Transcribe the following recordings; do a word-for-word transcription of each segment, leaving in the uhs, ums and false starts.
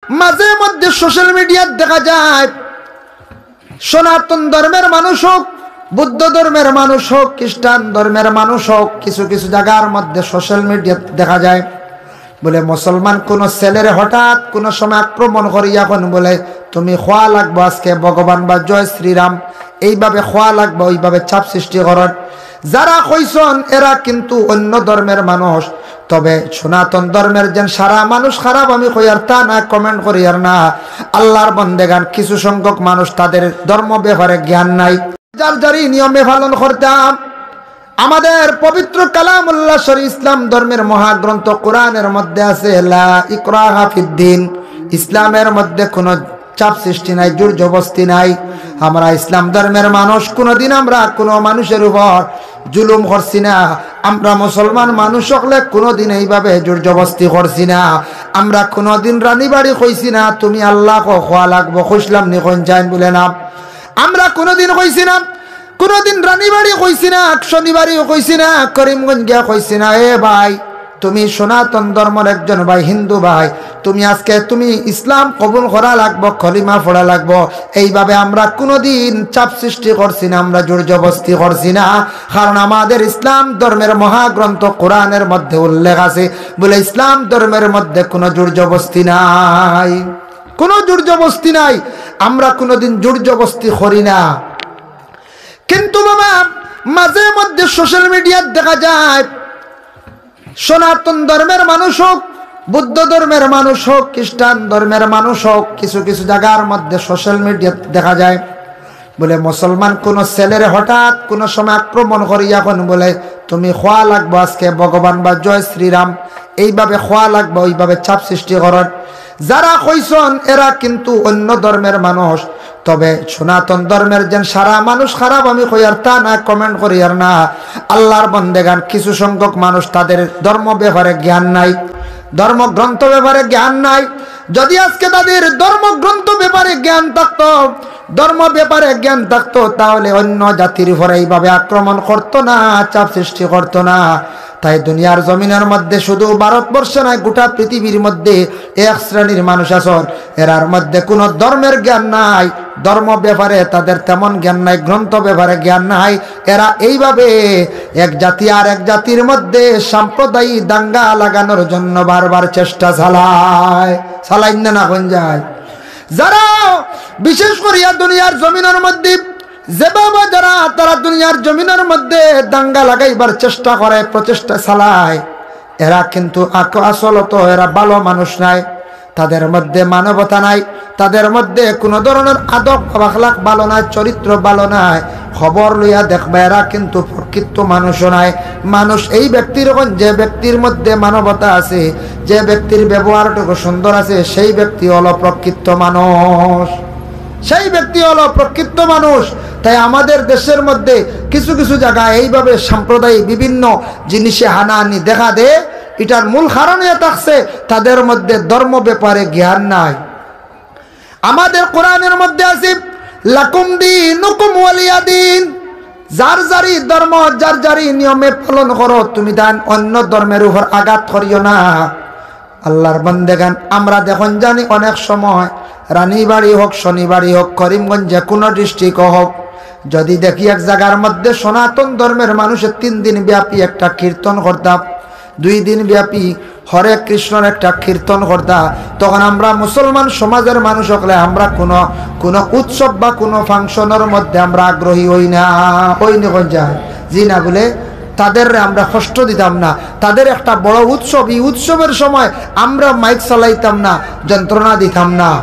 মাঝে মধ্যে সোশ্যাল মিডিয়াত দেখা যায়, সনাতন ধর্মের মানুষ হোক, বুদ্ধ ধর্মের মানুষ হোক, খ্রিস্টান ধর্মের মানুষ হোক, কিছু কিছু জায়গার মধ্যে সোশ্যাল মিডিয়াত দেখা যায়, বলে মুসলমান কোনো ছেলেরে হঠাৎ কোনো সময় আক্রমণ করিয়া কইন, বলে, "তুমি খোয়া লাগবো আজকে ভগবান" বা "জয় শ্রীরাম", এইভাবে খোয়া লাগবো, ওইভাবে চাপ সৃষ্টি করেন। যারা কইছন এরা কিন্তু অন্য ধর্মের মানুষ, তবে সনাতন ধর্মের যেন সারা মানুষ খারাপ আমি কইয়ার তা না, কমেন্ট করিয়ার না। আল্লাহর বন্দেগান, কিছু সংখ্যক মানুষ, তাদের ধর্ম ব্যাপারে জ্ঞান নাই, যার যারই নিয়মে পালন করতাম। আমাদের পবিত্র কালামুল্লাহ শরীফ ইসলাম ধর্মের মহাগ্রন্থ কোরআনের মধ্যে আছে, "লা ইকরাহা ফিদ্দিন", ইসলামের মধ্যে কোনো চাপ সৃষ্টি নাই, জোর জবস্তি নাই। আমরা ইসলাম ধর্মের মানুষ, কোনোদিন আমরা কোনো মানুষের উপর জুলুম করছি না। আমরা মুসলমান মানুষ হকলে কোনোদিন এইভাবে জোর জবস্তি করছি না। আমরা কোনোদিন রানী বাড়ি কইছি না, "তুমি আল্লাহ কও, খোয়া লাগবো", কইছলাম নি? কইন যাইন বলে না। আমরা কোনোদিন কইছি না, কোনোদিন রানী বাড়ি কইছি না, শনি বাড়িও কইছি না, করিমগঞ্জ গিয়া কইছি না, "এ ভাই, তুমি সনাতন ধর্মর একজন ভাই, হিন্দু ভাই, তুমি আজকে তুমি ইসলাম কবুল করা লাগবো, কলিমা পড়া লাগবো।" এইভাবে আমরা কোনোদিন চাপ সৃষ্টি করছি না, আমরা জোর জবস্তি করছি না। কারণ আমাদের ইসলাম ধর্মের মহাগ্রন্থ কোরআনের মধ্যে উল্লেখ আছে, বলে, ইসলাম ধর্মের মধ্যে কোনো জোর জবস্তি নাই, কোনো জোর জবস্তি নাই। আমরা কোনোদিন জোর জবস্তি করি না। কিন্তু বাবা, মাঝে মধ্যে সোশ্যাল মিডিয়াত দেখা যায়, সনাতন ধর্মের মানুষ হোক, বুদ্ধ ধর্মের মানুষ হোক, খ্রিস্টান ধর্মের মানুষ হোক, কিছু কিছু জায়গার মধ্যে সোশ্যাল মিডিয়াত দেখা যায়, বলে, মুসলমান কোনো ছেলেরে হঠাৎ কোনো সময় আক্রমণ করিয়া কইন, বলে, "তুমি খোয়া লাগবো আজকে ভগবান" বা "জয় শ্রীরাম", এইভাবে খোয়া লাগবো, ওইভাবে চাপ সৃষ্টি করেন। যারা কইছন এরা কিন্তু অন্য ধর্মের মানুষ, তবে সনাতন ধর্মের যেন সারা মানুষ খারাপ আমি কইয়ার তা না, কমেন্ট করিয়ার না। আল্লাহর বন্দেগান, কিছু সংখ্যক মানুষ, তাদের ধর্ম ব্যাপারে জ্ঞান নাই, ধর্মগ্রন্থ ব্যাপারে জ্ঞান নাই। যদি আজকে তাদের ধর্মগ্রন্থ ব্যাপারে জ্ঞান থাকতো, ধর্ম ব্যাপারে জ্ঞান থাকতো, তাহলে অন্য জাতির উপরে এইভাবে আক্রমণ করতো না, চাপ সৃষ্টি করতো না। তাই দুনিয়ার জমিনের মধ্যে শুধু ভারতবর্ষ নয়, গোটা পৃথিবীর মধ্যে এক শ্রেণীর মানুষ আছন, এরার মধ্যে কোনো ধর্মের জ্ঞান নাই, ধর্ম ব্যাপারে তাদের তেমন জ্ঞান নাই, গ্রন্থ ব্যাপারে জ্ঞান নাই। এরা এইভাবে এক জাতি আর এক জাতির মধ্যে সাম্প্রদায়িক দাঙ্গা লাগানোর জন্য বারবার চেষ্টা চালায়, চালাইন না, না কইন যাইন? যারা বিশেষ করিয়া দুনিয়ার জমিনের মধ্যে, যে বাবা যারা তারা দুনিয়ার জমিনের মধ্যে দাঙ্গা লাগাইবার চেষ্টা করে, প্রচেষ্টা চালায়, এরা কিন্তু আক-, আসলত এরা ভালো মানুষ নায়। তাদের মধ্যে মানবতা নাই, তাদের মধ্যে কোনো ধরনের আদব আখলাক ভালো নাই, চরিত্র ভালো নাই। খবর লইয়া দেখবা, এরা কিন্তু প্রকৃত মানুষও নাই। মানুষ এই ব্যক্তির কোন, যে ব্যক্তির মধ্যে মানবতা আছে, যে ব্যক্তির ব্যবহারটুকু সুন্দর আছে, সেই ব্যক্তি হলো প্রকৃত মানুষ, সেই ব্যক্তি হলো প্রকৃত মানুষ। তাই আমাদের দেশের মধ্যে কিছু কিছু জায়গায় এইভাবে সাম্প্রদায়িক বিভিন্ন জিনিসে হানাহানি দেখা দেয়, এটার মূল কারণ এ থাকছে তাদের মধ্যে ধর্ম ব্যাপারে জ্ঞান নাই। আমাদের কোরআনের মধ্যে আছে, "লাকুম দীনুকুম ওয়ালিয়া দীন", যার যারই ধর্ম, যার যারই নিয়মে পালন করো, তুমি তান অন্য ধর্মের উপর আঘাত করিও না। আল্লাহর বন্দেগান, আমরা দেখইন যানি অনেক সময় রানীবাড়ি হোক, শনিবাড়ি হোক, করিমগঞ্জ, যে কোনো ডিস্ট্রিক্টও হোক, যদি দেখি এক জায়গার মধ্যে সনাতন ধর্মের মানুষের তিন দিন ব্যাপী একটা কীর্তন করতা, দুই দিন ব্যাপী হরে কৃষ্ণর একটা কীর্তন করতা, তখন আমরা মুসলমান সমাজের মানুষ হকলে আমরা কোনো, কোনো উৎসব বা কোনো ফাংশনের মধ্যে আমরা আগ্রহী হই না, হই না, কইন যাইন? জি না, বলে, তাদেররে আমরা কষ্ট দিতাম না। তাদের একটা বড় উৎসব, এই উৎসবের সময় আমরা মাইক চালাইতাম না, যন্ত্রণা দিতাম না।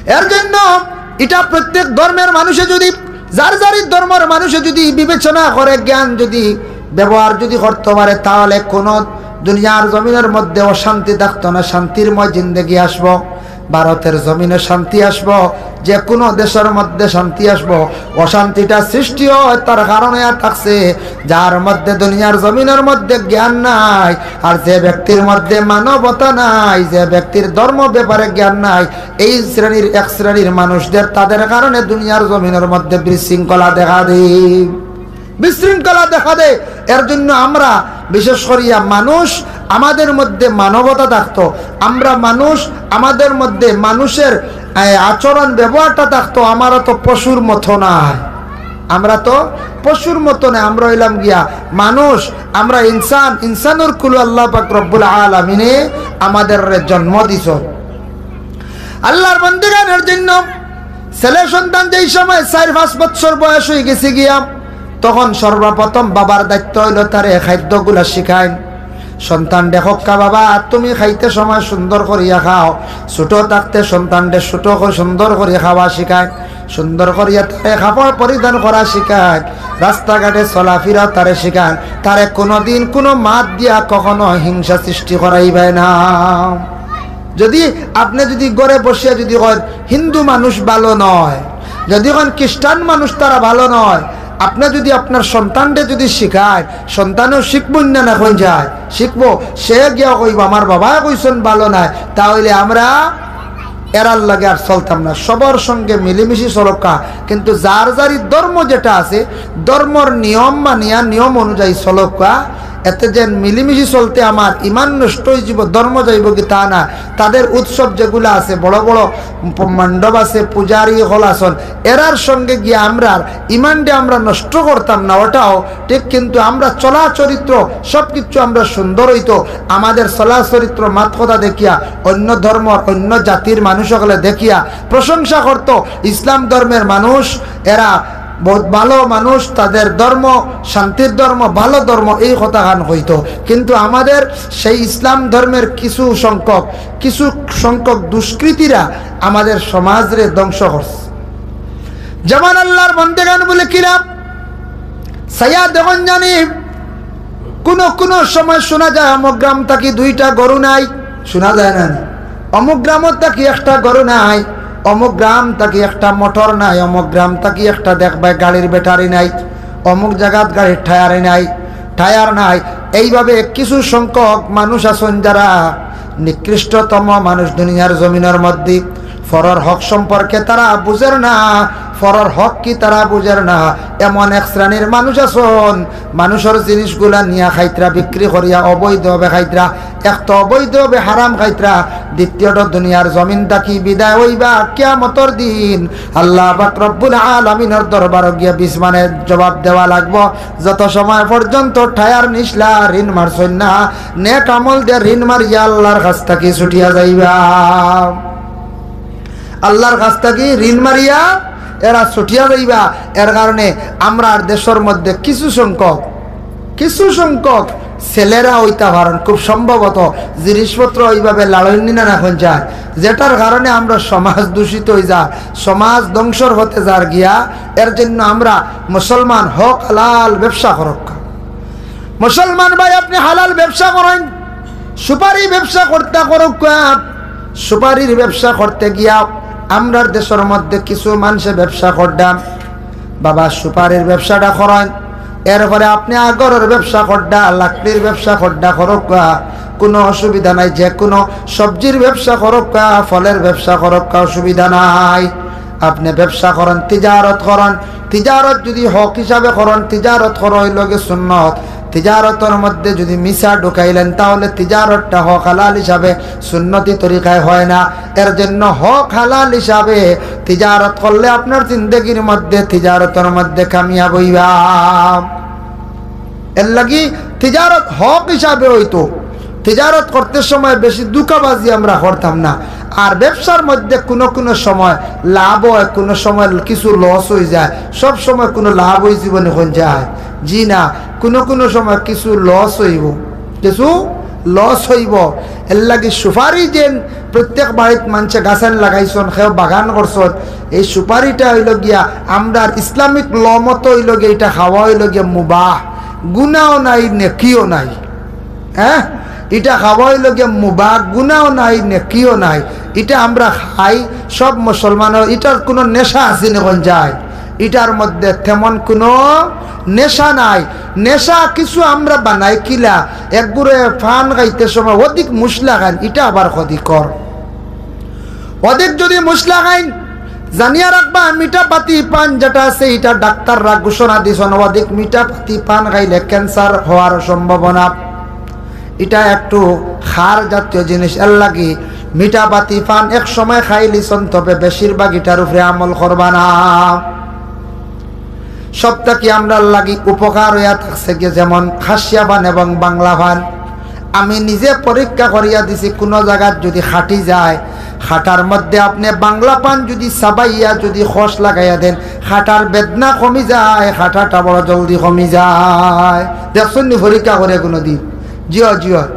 এর জন্য এটা প্রত্যেক ধর্মের মানুষে যদি, যার যারই ধর্মের মানুষে যদি বিবেচনা করে, জ্ঞান যদি ব্যবহার যদি করতে পারে, তাহলে কোনো দুনিয়ার জমিনের মধ্যে অশান্তি থাকতো না, শান্তিময় জিন্দেগি আসবো। ভারতের জমিনে শান্তি আসবো, যে কোনো দেশের মধ্যে শান্তি আসবো। অশান্তিটা সৃষ্টি হয় তার কারণে আর থাকছে, যার মধ্যে দুনিয়ার জমিনের মধ্যে জ্ঞান নাই, আর যে ব্যক্তির মধ্যে মানবতা নাই, যে ব্যক্তির ধর্ম ব্যাপারে জ্ঞান নাই, এই শ্রেণীর, এক শ্রেণীর মানুষদের, তাদের কারণে দুনিয়ার জমিনের মধ্যে বিশৃঙ্খলা দেখা দেয়, বিশৃঙ্খলা দেখা দেয়। এর জন্য আমরা বিশেষ করিয়া মানুষ আমাদের মধ্যে মানবতা থাকতো, আমরা মানুষ, আমাদের মধ্যে মানুষের, এ, আচরণ ব্যবহারটা থাকতো, আমরা তো পশুর মতো নায়, আমরা তো পশুর মতো নায়, আমরা অইলাম গিয়া মানুষ, আমরা ইনসান, ইনসানর কুলো আল্লাহ পাক রব্বুল আলামিনে আমাদের জন্ম দিছইন। আল্লাহর বান্দাগানের জন্য ছেলে সন্তান যেই সময় চাইর পাঁচ বছর বয়স অইগেছে গিয়া, তখন সর্বপ্রথম বাবার দায়িত্ব অইলো তারে খাদ্যগুলা শিখাইন। সন্তানরে কউক্কা, "বাবা, তুমি খাইতে সময় সুন্দর করিয়া খাও।" ছোট থাকতে সন্তানরে ছোট করি সুন্দর করি খাওয়া শিখাইন, সুন্দর করিয়া তারে কাপড় পরিধান করা শিখাইন, রাস্তাঘাটে চলাফিরা তারে শিখাইন। তারে কোনোদিন কোনো মাত দিয়া কখনো হিংসা সৃষ্টি করাইবায় না। যদি আপনে যদি ঘরে বসিয়া যদি কইন, "হিন্দু মানুষ ভালো নয়", যদি কইন, "খ্রিস্টান মানুষ তারা ভালো নয়", আপনে যদি আপনার সন্তানরে যদি শিখাইন, সন্তানেও শিখবো না, না কইন যায়, শিখবো। সে গিয়া কইবো, "আমার বাবায় কইছইন ভালো নায়", তা অইলে আমরা এরার লগে আর চলতাম না। সবার সঙ্গে মিলিমিশি চলউক্কা, কিন্তু যার যারই ধর্ম যেটা আছে, ধর্মর নিয়ম মানিয়া নিয়ম অনুযায়ী চলউক্কা। এতে যেন মিলিমিশি চলতে আমার ইমান নষ্ট অইযিবো, ধর্ম যাইবোগি তা না। তাদের উৎসব যেগুলা আছে, বড় বড় প-, মণ্ডপ আছে, পূজারি হল আছইন, এরার সঙ্গে গিয়া আমরার ইমানরে আমরা নষ্ট করতাম না, ওটাও ঠিক। কিন্তু আমরা চলা চরিত্র সব কিছু আমরা সুন্দর অইতো, আমাদের চলা চরিত্র মাত কথা দেখিয়া অন্য ধর্মর অন্য জাতির মানুষ অকলে দেখিয়া প্রশংসা করতো, ইসলাম ধর্মের মানুষ এরা বহুত ভালো মানুষ, তাদের ধর্ম শান্তির ধর্ম, ভালো ধর্ম, এই কথাখান কইতো। কিন্তু আমাদের সেই ইসলাম ধর্মের কিছু সংখ্যক, কিছু সংখ্যক দুষ্কৃতীরা আমাদের সমাজরে ধ্বংস করছে। যেমন আল্লাহর বান্দাগান বলে কিরাম, চাইয়া দেখইন জানি, কোনো কোনো সময় শোনা যায় অমুক গ্রাম থাকি দুইটা গরু নাই, শোনা যায় না নি? অমুক গ্রামত থাকি একটা গরু নাই, অমুক গ্রাম থাকি একটা মোটর নাই, অমুক গ্রাম থাকি একটা দেখবায় গাড়ির ব্যাটারি নাই, অমুক জাগাত গাড়ির টায়ার নাই, টায়ার নাই। এইভাবে কিছু সংখ্যক মানুষ আছইন যারা নিকৃষ্টতম মানুষ দুনিয়ার জমিনের মধ্যে। পরর হক সম্পর্কে তারা বুঝের না, পরর হক কি তারা বুঝের না। এমন এক শ্রেণীর মানুষ আছইন, মানুষর জিনিসগুলা নিয়া খাইত্রা, বিক্রি করিয়া অবৈধভাবে খাইত্রা। এক তো অবৈধভাবে হারাম খাইত্রা, দ্বিতীয়ত দুনিয়ার জমিন থাকি বিদায় অইবা, কিয়ামতর দিন আল্লাহ পাক রব্বুল আলামিনর দরবারো গিয়া বিজমানে জবাব দেওয়া লাগবো। যত সময় পর্যন্ত টায়ার নিছলা, ঋণ মারছইন না, নেক আমল দিয়া ঋণ মারিয়া আল্লাহর কাছ থাকি ছুটিয়া যাইবা। আল্লাহর কাছ থাকি ঋণ মারিয়া এরা ছুটিয়া যাইবা। এর কারণে আমরার দেশর মধ্যে কিছু সংখ্যক, কিছু সংখ্যক ছেলেরা অইতা পারইন, খুব সম্ভবত জিনিসপত্র ওইভাবে লালইন না না অইন যায়, যেটার কারণে আমরা সমাজ দূষিত অই যায়, সমাজ ধ্বংসর পথে যার গিয়া। এর জন্য আমরা মুসলমান হক হালাল ব্যবসা করউক্কা। মুসলমান ভাই, আপনে হালাল ব্যবসা করইন, সুপারি ব্যবসা করতা করউক্কা। সুপারির ব্যবসা করতে গিয়া আমরার দেশর মধ্যে কিছু মানষে ব্যবসা কররা, বাবা, সুপারির ব্যবসাটা করইন, এরপরে আপনে আগরর ব্যবসা কররা, লাকড়ির ব্যবসা কররা করউক্কা, কোনো অসুবিধা নাই। যে কোনো সবজির ব্যবসা করউক্কা, ফলের ব্যবসা করউক্কা, অসুবিধা নাই। আপনে ব্যবসা করইন, তিজারত করইন, তিজারত যদি হক হিসাবে করইন, তিজারত করা অইলো গি সুন্নত। তিজারতর মধ্যে যদি মিছা ঢুকাইলেন, তাহলে তিজারতটা হক হালাল হিসাবে সুন্নতি তরিকায় হয় না। এর জন্য হক হালাল হিসাবে তিজারত করলে আপনার জিন্দেগির মধ্যে, তিজারতর মধ্যে কামিয়াব অইবা। এর লাগি তিজারত হক হিসাবে অইতো। তিজারত করতে সময় বেশি ধোঁকাবাজি আমরা করতাম না। আর ব্যবসার মধ্যে কোনো কোনো সময় লাভ হয়, কোনো সময় কিছু লস অই যায়। সব সময় কোনো লাভ অইযিবো নি অইন যায়? জি না, কোনো কোনো সময় কিছু লস অইবো, কিছু লস অইবো। এর লাগি সুপারি যেন প্রত্যেক বাড়িত মানষে গাছাইন লাগাইছইন, কেউ বাগান করছইন, এই সুপারিটা অইলো গিয়া আমরার ইসলামিক ল মতো অইলো গিয়া ইটা খাওয়া অইলো গিয়া মুবাহ, গুনাও নাই, নেকিও নাই। হ্যাঁ, ইটা খাওয়া অইলো গিয়া মুবাহ, গুনাও নাই, নেকিও নাই। ইটা আমরা খাই, সব মুসলমানর, ইটার কোনো নেশা আছে নি অইন যায়? ইটার মধ্যে তেমন কোনো নেশা নাই। নেশা কিছু আমরা বানাই কিলা, একগুরে পান খাইতে সময় অধিক মুসলা খাইন, ইটা আবার ক্ষতিকর। অধিক যদি মুসলা খাইন, জানিয়া রাখবা, মিঠা পাতি পান যেটা আছে, ইটা ডাক্তাররা ঘোষণা দিছইন, অধিক মিঠা পাতি পান খাইলে ক্যান্সার হওয়ার সম্ভাবনা। ইটা একটু খার জাতীয় জিনিস, এর লাগি মিঠা পাতি পান এক সময় খাইলিছইন, তবে বেশিরভাগ ইটার উপরে আমল করবা না। সব থাকি আমরার লাগি উপকার অইয়া থাকছে গিয়া, যেমন খাসিয়া পান এবং বাংলা পান। আমি নিজে পরীক্ষা করিয়া দিছি, কুনু জাগাত যুদি খাটি যায়, খাটার মধ্যে আপনে বাংলা পান যুদি চাবাইয়া যুদি খস লাগাইয়া দেন, খাটার বেদনা কমি যায়, খাটাটা বড় জলদি কমি যায়। দেখছইন নি পরীক্ষা করি কুনুদিন? জি অয়, জি অয়।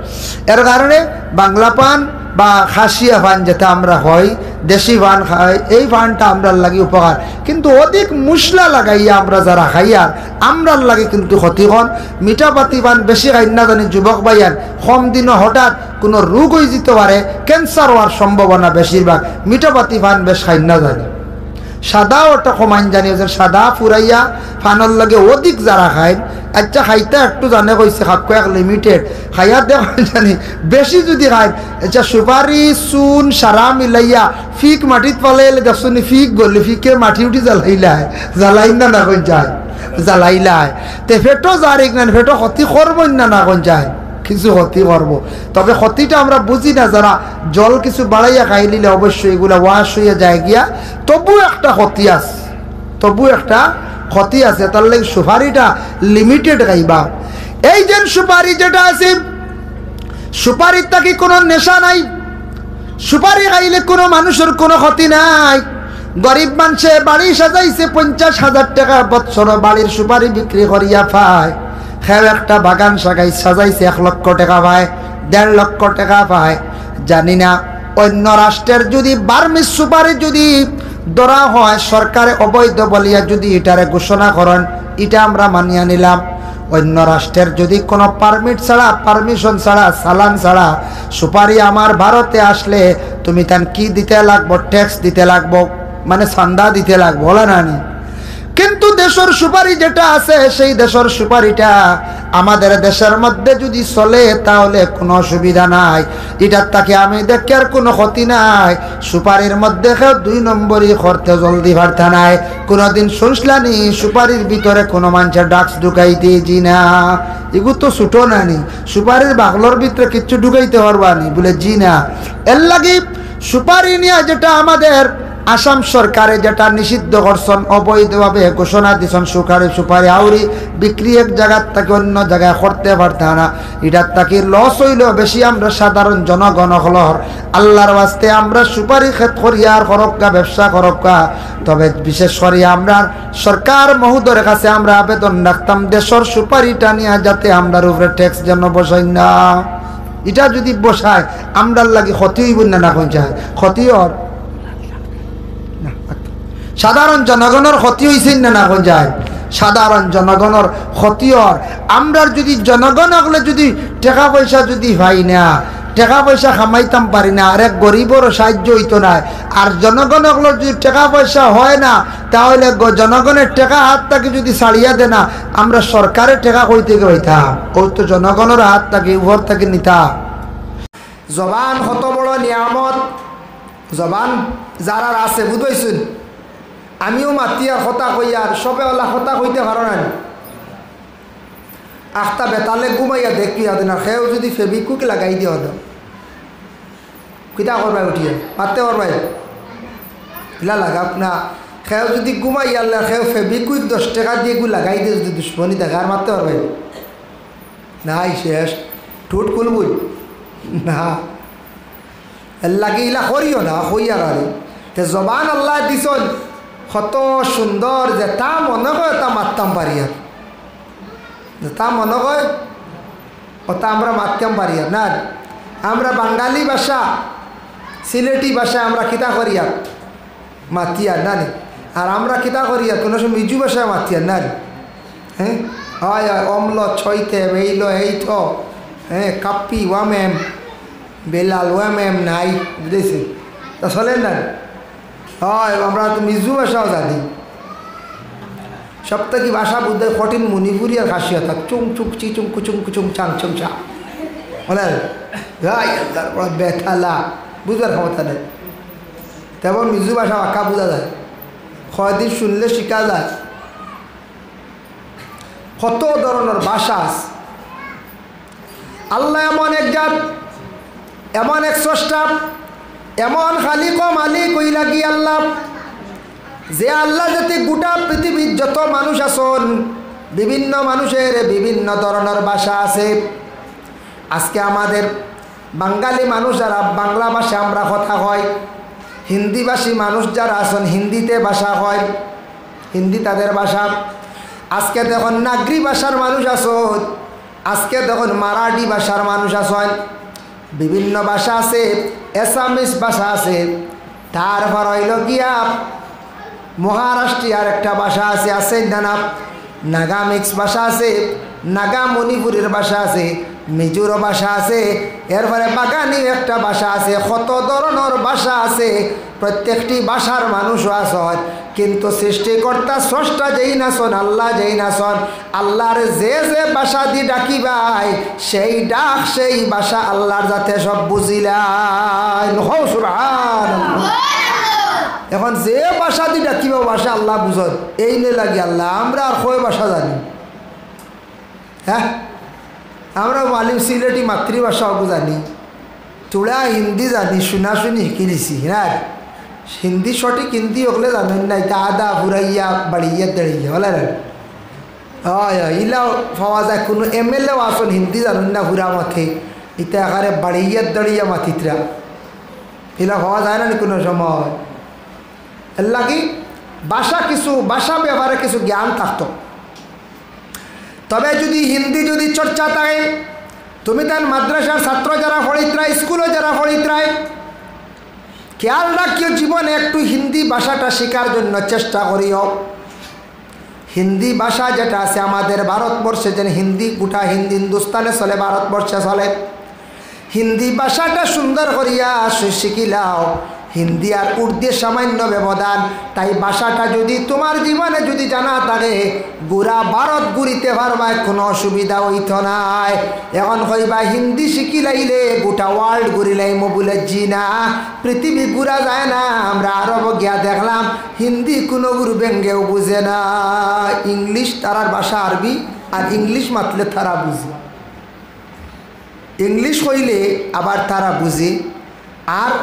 এর কারণে বাংলা পান বা খাসিয়া পান যেটা আমরা কই, দেশি পান খাই, এই পানটা আমরার লাগি উপকার। কিন্তু অধিক মশলা লাগাইয়া আমরা যারা খাইয়ার, আমরার লাগি কিন্তু ক্ষতিকর। মিঠা পাতি পান বেশি খাইন না জানি যুবক ভাইয়াইন, কম দিনো হঠাৎ কুনু রোগ অইযিতো পারে, cancer অওয়ার সম্ভাবনা বেশিরভাগ। মিঠা পাতি পান বেশ খাইন না জানি। সাদাও একটা কমাইন জানি, অউ যে সাদা ফুরাইয়া পানর লগে অধিক যারা খাইন, আচ্ছা, খাইতা একটু জানে কইছে, খাউক্কা এক limited, খাইয়া দেখইন জানি, বেশি যুদি খাইন, আচ্ছা, সুপারি, চুন, সারা মিলাইয়া ফিক মাটিত ফালাইলে দেখছইন নি, ফিক গলি, ফিকে মাটি উঠি জ্বালাইলায়, জ্বালাইন না, না কইন যায়, জ্বালাইলায়। তে পেটো যার ইগনান, পেটো ক্ষতি করবো না, না কইন যায়, কিছু ক্ষতি করবো। তবে ক্ষতিটা আমরা বুঝি না, যারা জল কিছু বাড়াইয়া খাইলিলে অবশ্যই এগুলা wash অইয়া যায় গিয়া, তবু একটা ক্ষতি আছে, তবু একটা ক্ষতি আছে। তার লাগি সুপারিটা limited খাইবা। এই যে সুপারি যেটা আছে, সুপারির থাকি কুনু নেশা নাই, সুপারি খাইলে কুনু মানুষর কুনু ক্ষতি নাই। গরিব মানষে বাড়ি সাজাইছে, পঞ্চাশ হাজার টেকা বছরো বাড়ির সুপারি বিক্রি করিয়া পায়। কেউ একটা বাগান সাগাই সাজাইছে, এক লক্ষ টেকা পায়, দেড় লক্ষ টেকা পায়। জানি না, অন্য রাষ্ট্রের যুদি বার্মিজ সুপারি যুদি ধরা হয়, সরকারে অবৈধ বলিয়া যুদি ইটারে ঘোষণা করইন, ইটা আমরা মানিয়া নিলাম। অন্য রাষ্ট্রের যুদি কুনু permit ছাড়া, permission ছাড়া, চালান ছাড়া সুপারি আমার ভারতে আসলে তুমি তান কি দিতে লাগবো? Tax দিতে লাগবো, মানে চান্দা দিতে লাগবো, অলা না নি? কিন্তু দেশর সুপারি যেটা আছে, সেই দেশর সুপারিটা আমাদের দেশের মধ্যে যুদি চলে, তাহলে কুনু অসুবিধা নাই। ইটার থাকি আমি দেখিয়ার কুনু ক্ষতি নাই। সুপারির মধ্যে কেউ দুই নম্বরি করতে জলদি পারতা নায়। কুনুদিন শুনছলা নি সুপারির ভিতরে কুনু মানষে drugs ঢুকাইতে? জি না। ইগু তো ছুটো না নি, সুপারির বাকলর ভিতরে কিচ্ছু ঢুকাইতে পারবা নি? বুলে, জি না। এর লাগি সুপারি নিয়া যেটা আমাদের আসাম সরকারে যেটা নিষিদ্ধ করছইন, অবৈধভাবে ঘোষণা দিছইন, সুপারি, সুপারি আউরি বিক্রি এক জাগার থাকি অন্য জাগায় করতে পারতা না। ইটার থাকি loss অইলো বেশি আমরা সাধারণ জনগণ অকলর। আল্লার ওয়াস্তে আমরা সুপারি খেত করিয়ার করউক্কা, ব্যবসা করউক্কা, তবে বিশেষ করি আমরা সরকার মহোদয়ের কাছে আমরা আবেদন রাখতাম, দেশর সুপারিটা নিয়া যাতে আমরার উপরে tax যেন বসাইন না। ইটা যুদি বসায়, আমরার লাগি ক্ষতি অইবো না, না কইন যায়? ক্ষতি অর না। সাধারণ জনগণর ক্ষতি অইছে না, না কইন যায়? সাধারণ জনগণর ক্ষতি অর। আমরার যুদি জনগণ অকলে যুদি টেকা পয়সা যুদি পাই না, টেকা পয়সা কামাইতাম পারি না, আর এক গরিবর সাহায্য অইতো নায়, আর জনগণ অকলর যুদি টেকা পয়সা হয় না, তাহলে গ-, জনগণের টেকা হাত থাকি যুদি ছাড়িয়া দেয় না, আমরা সরকারের টেকা কই থাকি পাইতাম? অউ তো জনগণর হাত থাকি, উপর থাকি নিতাম। জবান কত বড় নিয়ামত, জবান যারার আছে, বুঝাইছইন। আমিও মাতিয়ার, কথা কইয়ার, সবে অলা কথা কইতে পারো না নি? আখতা বেতালে ঘুমাইয়া দেখি আদে না, কেউ যুদি Fevikwik লাগাই দিয়া দেও, কিতা করবায় উঠিয়া? মাততে পারবায়? ইলা লাগাউক না। কেউ যুদি ঘুমাইয়া আল্লাহ, কেউ Fevikwik দশ টেকা দিয়া গু লাগাই দে, যুদি দুশমনি দেখে, আর মাততে পারবায়? নাই, শেষ। ঠুট খুলবই না। এর লাগি ইলা করিও না, কইয়ার আরে। তে জবান আল্লায় দিছইন কত সুন্দর, যেতা মনো কয় অতা মাততাম পারিয়ার। যেতা মনো কয় অতা আমরা মাততাম পারিয়ার। না, আমরা বাঙালি ভাষা, সিলেটি ভাষা আমরা কিতা করিয়ার? মাতিয়ার না নি? আর আমরা কিতা করিয়ার? কুনু সময় মিজু ভাষায় মাতিয়ার না নি? হ্যাঁ? অয়, অয়, অমল ছইতে, বেইল এইথ, হ্যাঁ, কাপ্পি ওয়ামেম, বেলাল ওয়ামেম নাই, বুঝাইছি? তা চলের না নি? অয়, আমরা তো মিজু ভাষাও জানি। সব থাকি ভাষা বুঝতে কঠিন মণিপুরি আর খাসিয়া, তা চুং চুক চি চুং কুচুং কুচুং চাং চুং চা। বুলে, হায় আল্লাহ, বড় বেতালা, বুঝবার ক্ষমতা নাই। তেমন মিজু ভাষা বাক্কা বুঝা যায়, কয়দিন শুনলে শিখা যায়। কত ধরনর ভাষা আছে। আল্লাহ এমন এক জাত, এমন এক স্রষ্টা, এমন খালিক ও মালিক অইলা গি আল্লাহ, যে আল্লাহ যাতে গোটা পৃথিবীর যত মানুষ আছইন, বিভিন্ন মানুষের বিভিন্ন ধরনের ভাষা আছে। আজকে আমাদের বাঙালি মানুষ যারা বাংলা ভাষা আমরা কথা কই, হিন্দিভাষী মানুষ যারা আছইন হিন্দিতে ভাষা কয়, হিন্দি তাদের ভাষা। আজকে দেখইন নাগরি ভাষার মানুষ আছইন, আজকে দেখইন মারাঠি ভাষার মানুষ আছইন, বিভিন্ন ভাষা আছে, অ্যাসামিস ভাষা আছে, তারপর অইলো গিয়া মহারাষ্ট্রিয়ার একটা ভাষা আছে, আছে না না? নাগা মিক্স ভাষা আছে, নাগা মণিপুরীর ভাষা আছে, মিজোর ভাষা আছে, এরপরে বাগানি একটা ভাষা আছে, কত ধরনের ভাষা আছে। প্রত্যেকটি ভাষার মানুষও আছইন, কিন্তু সৃষ্টিকর্তা স্রষ্টা যেইন আছইন, আল্লাহ যেইন আছইন, আল্লাহর যে যে ভাষা দি ডাকিবায়, সেই ডাক, সেই ভাষা আল্লাহর যাতে সব বুঝিলাইন। হো সুবহানাল্লাহ। এখন যে ভাষা দি ডাকিবা, ভাষা আল্লাহ বুঝইন, এইন লাগি আল্লাহ। আমরা আর কয় ভাষা জানি? হ্যাঁ, আমরা মালিম সিলেটি মাতৃভাষা অগু জানি, থুড়া হিন্দি জানি, শুনা শুনি হিকি নিছি না। হিন্দি সঠিক হিন্দি অকলে জানইন না, ইতা আধা ফুরাইয়া বাড়িয়া দেড়িয়া, বুঝলা না? অয়, অয়, ইলাও পাওয়া যায়। কুনু এমএলএও আছইন হিন্দি জানইন না ফুরা মতে, ইতা একেবারে বাড়িয়া দেড়িয়া মাতিতরা। ইলা পাওয়া যায় না নি কুনু সময়? এর লাগি ভাষা কিছু, ভাষা ব্যাপারে কিছু জ্ঞান থাকতো। তবে যদি হিন্দি যদি চর্চা থাকে, তুমি তান মাদ্রাসার ছাত্র যারা পড়িতরায়, স্কুলো যারা পড়িতরায়, খেয়াল রাখিও জীবনে একটু হিন্দি ভাষাটা শিখার জন্য চেষ্টা করিও। হিন্দি ভাষা যেটা আছে আমাদের ভারতবর্ষে, যেন হিন্দি গোটা হিন্দি হিন্দুস্তানে চলে, ভারতবর্ষে চলে। হিন্দি ভাষাটা সুন্দর করিয়া শি-, শিখিলাও। হিন্দি আর উর্দু সামান্য ব্যবধান, তাই ভাষাটা যদি তোমার জীবনে যদি জানা থাকে, গোটা ভারত ঘুরিতে পারবায়, কুনু অসুবিধা অইতো নায়। এখন কইবা হিন্দি শিখিলাইলে গোটা ওয়ার্ল্ড ঘুরিলাইমু, বুলে জি না, পৃথিবী ঘুরা যায় না। আমরা আরব গিয়া দেখলাম হিন্দি কুনুগুর বেঙ্গেও বুঝে না। ইংলিশ তারার ভাষা আরবি, আর ইংলিশ মাতলে তারা বুঝে। ইংলিশ কইলে আবার তারা বুঝে, আর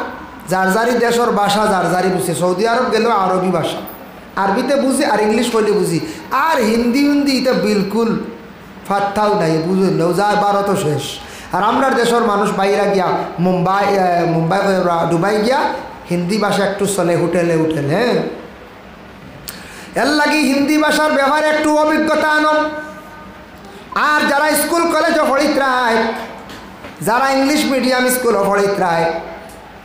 যার যারি দেশর ভাষা যার যারি বুঝে। সৌদি আরব গেলেও আরবি ভাষা, আরবিতে বুঝে আর ইংলিশ কইলে বুঝে। আর হিন্দি হিন্দি ইতা বিলকুল ফাত্তাও নাই, বুঝইন না, যায় ভারতও শেষ। আর আমরার দেশর মানুষ বাইরা গিয়া মুম্বাই, এ, মুম্বাই কই ওরা, দুবাই গিয়া হিন্দি ভাষা একটু চলে হোটেলে হোটেলে, হ্যাঁ। এর লাগি হিন্দি ভাষার ব্যাপারে একটু অভিজ্ঞতা আনো। আর যারা স্কুল কলেজও পড়িতরায়, যারা ইংলিশ মিডিয়াম স্কুলও পড়িতরায়,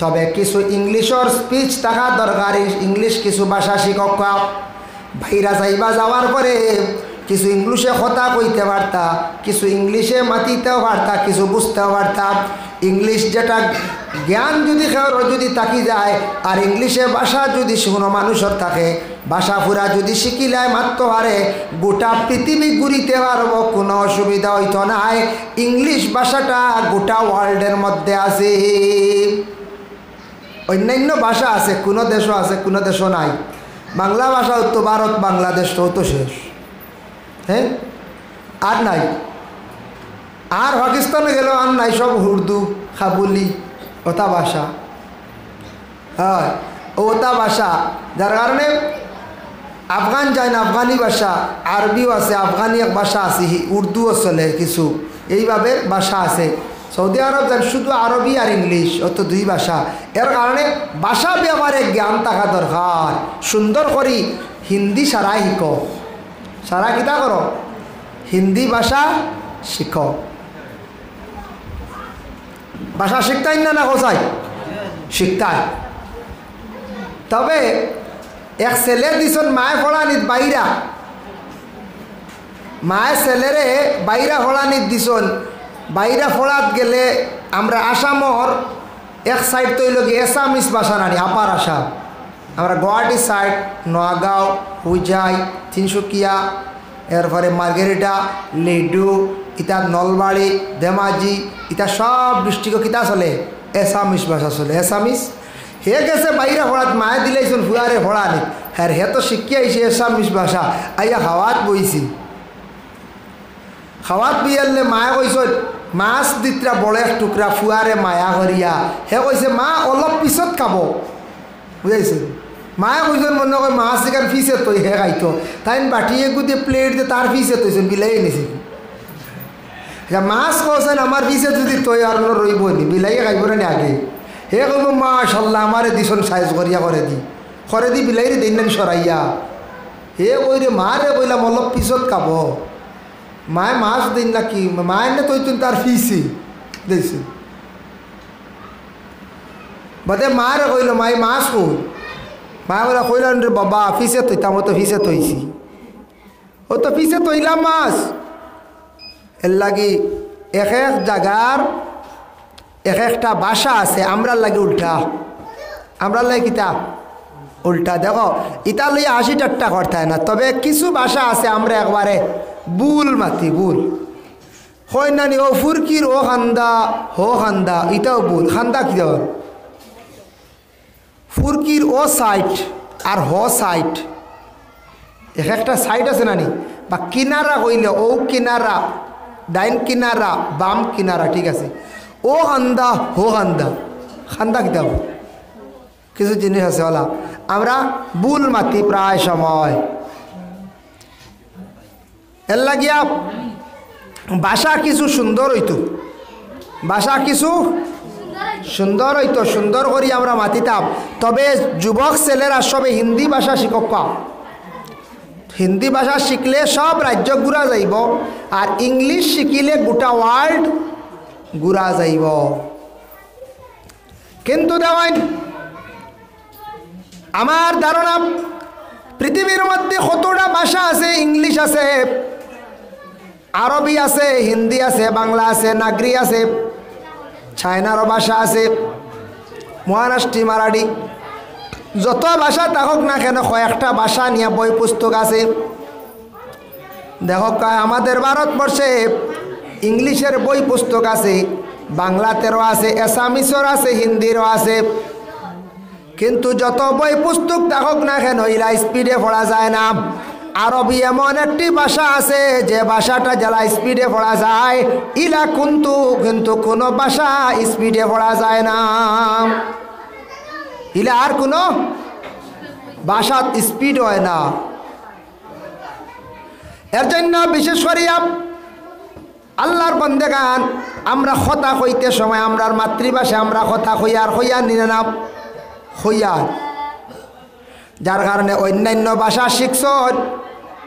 তবে কিছু ইংলিশর স্পিচ থাকা দরকার, ইং-, ইংলিশ কিছু ভাষা শিখউক্কা। বাইরা যাইবা, যাওয়ার পরে কিছু ইংলিশে কথা কইতে পারতা, কিছু ইংলিশে মাতিতেও পারতা, কিছু বুঝতেও পারতা। ইংলিশ যেটা জ্ঞান যদি কেউর যদি থাকি যায়, আর ইংলিশে ভাষা যদি কুনু মানুষর থাকে, ভাষা পুরা যদি শিখিলায় মাততো পারে, গোটা পৃথিবী ঘুরিতে পারবো, কুনু অসুবিধা অইতো নায়। ইংলিশ ভাষাটা গোটা ওয়ার্ল্ডের মধ্যে আছে। অন্যান্য ভাষা আছে, কুনু দেশো আছে, কুনু দেশো নাই। বাংলা ভাষাও তো ভারত, বাংলাদেশটাও তো শেষ, হ্যাঁ, আর নাই। আর পাকিস্তানো গেলেও আর নাই, সব উর্দু, কাবুলি, ওতা ভাষা। হয়, ওতা ভাষা, যার কারণে আফগান যাইন, আফগানি ভাষা, আরবিও আছে, আফগানি এক ভাষা আছে, হি-, উর্দুও চলে কিছু, এইভাবে ভাষা আছে। সৌদি আরব যাইন শুধু আরবি আর ইংলিশ, অত দুই ভাষা। এর কারণে ভাষা ব্যাপারে জ্ঞান থাকা দরকার। সুন্দর করি হিন্দি সারাই শিখো, সারা কিতা করো, হিন্দি ভাষা শিখো। ভাষা শিখতায় না, না কোথায় শিখতায়? তবে এক ছেলে দিছইন মায়ে পড়ানিত বাইরা, মায়ে ছেলেরে বাইরা পড়ানিত দিছইন। বাইরা পড়াত গেলে আমরা আসামর এক সাইড তো অইলো গি এসামিস ভাষা নানি, আপার আসাম। আমরা গুয়াহাটি সাইড, নগাঁও, হোজাই, তিনসুকিয়া, এরপরে মার্গেরিটা, লিডু, ইতা নলবাড়ি, ধেমাজি, ইতা সব ডিস্ট্রিক্টও কিতা চলে? এসামিস ভাষা চলে, এসামিস। হে গেছে বাইরা পড়াত, মায়ে দিলাইছইন ফুয়ারে পড়ানিত। হ্যাঁ, হে তো শিখিয়া আইছে এসামিস ভাষা, আইয়া খাওয়াত বইছে। খাওয়াত বইয়ারলে মায়ে কইছইন, মাছ দিতরা বড় এক টুকরা, ফুয়ারে মায়া করিয়া। হে কইছে, "মা, অলপ পিছত খাবো।" বুঝাইছে? মায়ে কইছইন, "মনো কয় মাছ ইখান পিছে থই হে খাইতো।" তাইন বাটি এগু দি, প্লেট দি তার পিছে থইছইন, বিলাইয়ে নিছে। আচ্ছা, মাছ কইছইন, "আমার পিছে যুদি থই আর অনো রইবো নি, বিলাইয়ে খাইবো না নি আগে?" হে কইবো, "মাশাআল্লাহ, আমারে দিছইন সাইজ করিয়া, করেদি, করেদি বিলাইরে দেইন না নি সরাইয়া।" হে কইরে, "মারে কইলাম অলপ পিছত খাবো।" মায়ে মাছ দেইন না কি? মায়ে না থইছইন তার পিছে দিছে। বাদে মারে কইলো, "মাই, মাছ কই?" মায়ে কইলা, "কইলাম রে বাবা, পিছে থইতাম, অউ তো পিছে থইছি, অউ তো পিছে থইলাম মাছ।" এরলাগি এক এক জাগার এক একটা ভাষা আছে, আমরার লাগি উল্টা। আমরার লাগি কিতা? উল্টা। দেখো, ইতা লইয়া হাসি ঠাট্টা করতায় না, তবে কিছু ভাষা আছে আমরা একবারে ভুল মাতি, ভুল। কইন না নি, "অউ ফুরকির অউ কান্দা, হউ কান্দা", ইটাও ভুল। কান্দা কিতা অয়? ফুরকির অউ সাইড আর হউ সাইড। এক একটা সাইড আছে না নি? বা কিনারা কইলে অউ কিনারা, ডাইন কিনারা, বাম কিনারা, ঠিক আছে। অউ কান্দা, হউ কান্দা। কান্দা কিতা অয়? কিছু জিনিস আছে অলা, আমরা ভুল মাতি প্রায় সময়। এরলাগিয়া ভাষা কিছু সুন্দর অইতো, ভাষা কিছু সুন্দর অইতো, সুন্দর করি আমরা মাতিতাম। তবে যুবক ছেলেরা সবে হিন্দি ভাষা শিখউক্কা। হিন্দি ভাষা শিখলে সব রাজ্য ঘুরা যাইবো, আর ইংলিশ শিখিলে গোটা ওয়ার্ল্ড ঘুরা যাইবো। কিন্তু দেখইন, আমার ধারণা পৃথিবীর মধ্যে কতটা ভাষা আছে, ইংলিশ আছে, আরবি আছে, হিন্দি আছে, বাংলা আছে, নাগরি আছে, চায়নারও ভাষা আছে, মহারাষ্ট্রি, মারাঠি, যত ভাষা থাকউক না কেন, কয়েকটা ভাষা নিয়া বই পুস্তক আছে। দেখউক্কা, আমাদের ভারতবর্ষে ইংলিশের বই পুস্তক আছে, বাংলাতেরও আছে, অ্যাসামিসর আছে, হিন্দিরও আছে। কিন্তু যত বই পুস্তক থাকউক না কেন, ইলা স্পিডে পড়া যায় না। আরবি এমন একটি ভাষা আছে, যে ভাষাটা যেলা স্পিডে পড়া যায়, ইলা কিন্তু, কিন্তু কোনো ভাষা স্পিডে পড়া যায় না। ইলা আর কোনো ভাষাত স্পিড অয় না। এর জন্য বিশেষ করিয়া আল্লার বন্দেগান, আমরা কথা কইতে সময় আমরার মাতৃভাষায় আমরা কথা কইয়ার, কইয়ার নি না? কইয়ার। যার কারণে অইন্যান্য ভাষা শিখছইন,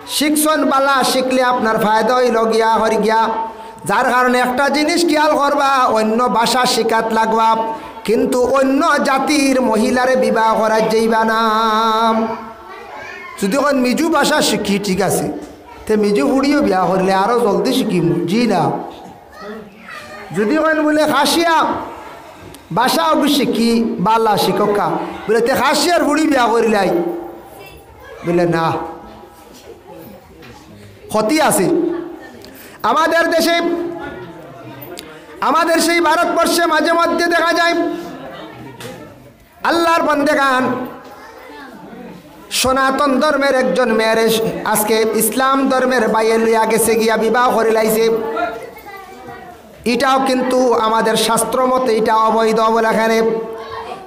শিখছইন বালা, শিখলে আপনার ফায়দা অইলো গিয়া, হরি গিয়া। যার কারণে একটা জিনিস খেয়াল করবা, অইন্য ভাষা শিখাত লাগবা, কিন্তু অইন্য জাতির মহিলারে বিবাহ করাত যাইবা না। যুদি কইন মিজু ভাষা শিখি, ঠিক আছে, তে মিজু ফুড়িও বিয়া করিলে আরো জলদি শিখিমু, জি না? যুদি কইন বুলে খাসিয়া ভাষা অগু শিখি, বালা শিখউক্কা, বুলে তে খাসিয়ার ফুড়ি বিয়া করিলাই, বুলে না, ক্ষতি আছে। আমাদের দেশে, আমাদের সেই ভারতবর্ষে মাঝে মধ্যে দেখা যায় আল্লার বন্দেগান, সনাতন ধর্মের একজন মেয়েরে, আজকে ইসলাম ধর্মের ভাইয়ে লইয়া গেছে গিয়া বিবাহ করিলাইছে। ইটাও কিন্তু আমাদের শাস্ত্র মতে ইটা অবৈধ বলে এখানে।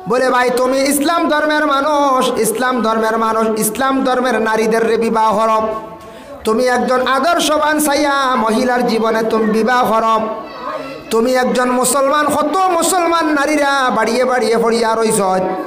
বুলে, "ভাই, তুমি ইসলাম ধর্মের মানুষ, ইসলাম ধর্মের মানুষ, ইসলাম ধর্মের নারীদেররে বিবাহ করো।" তুমি একজন আদর্শবান চাইয়া মহিলার জীবনে তুমি বিবাহ করো। তুমি একজন মুসলমান, কত মুসলমান নারীরা বাড়িয়ে বাড়িয়ে পড়িয়া রইছইন,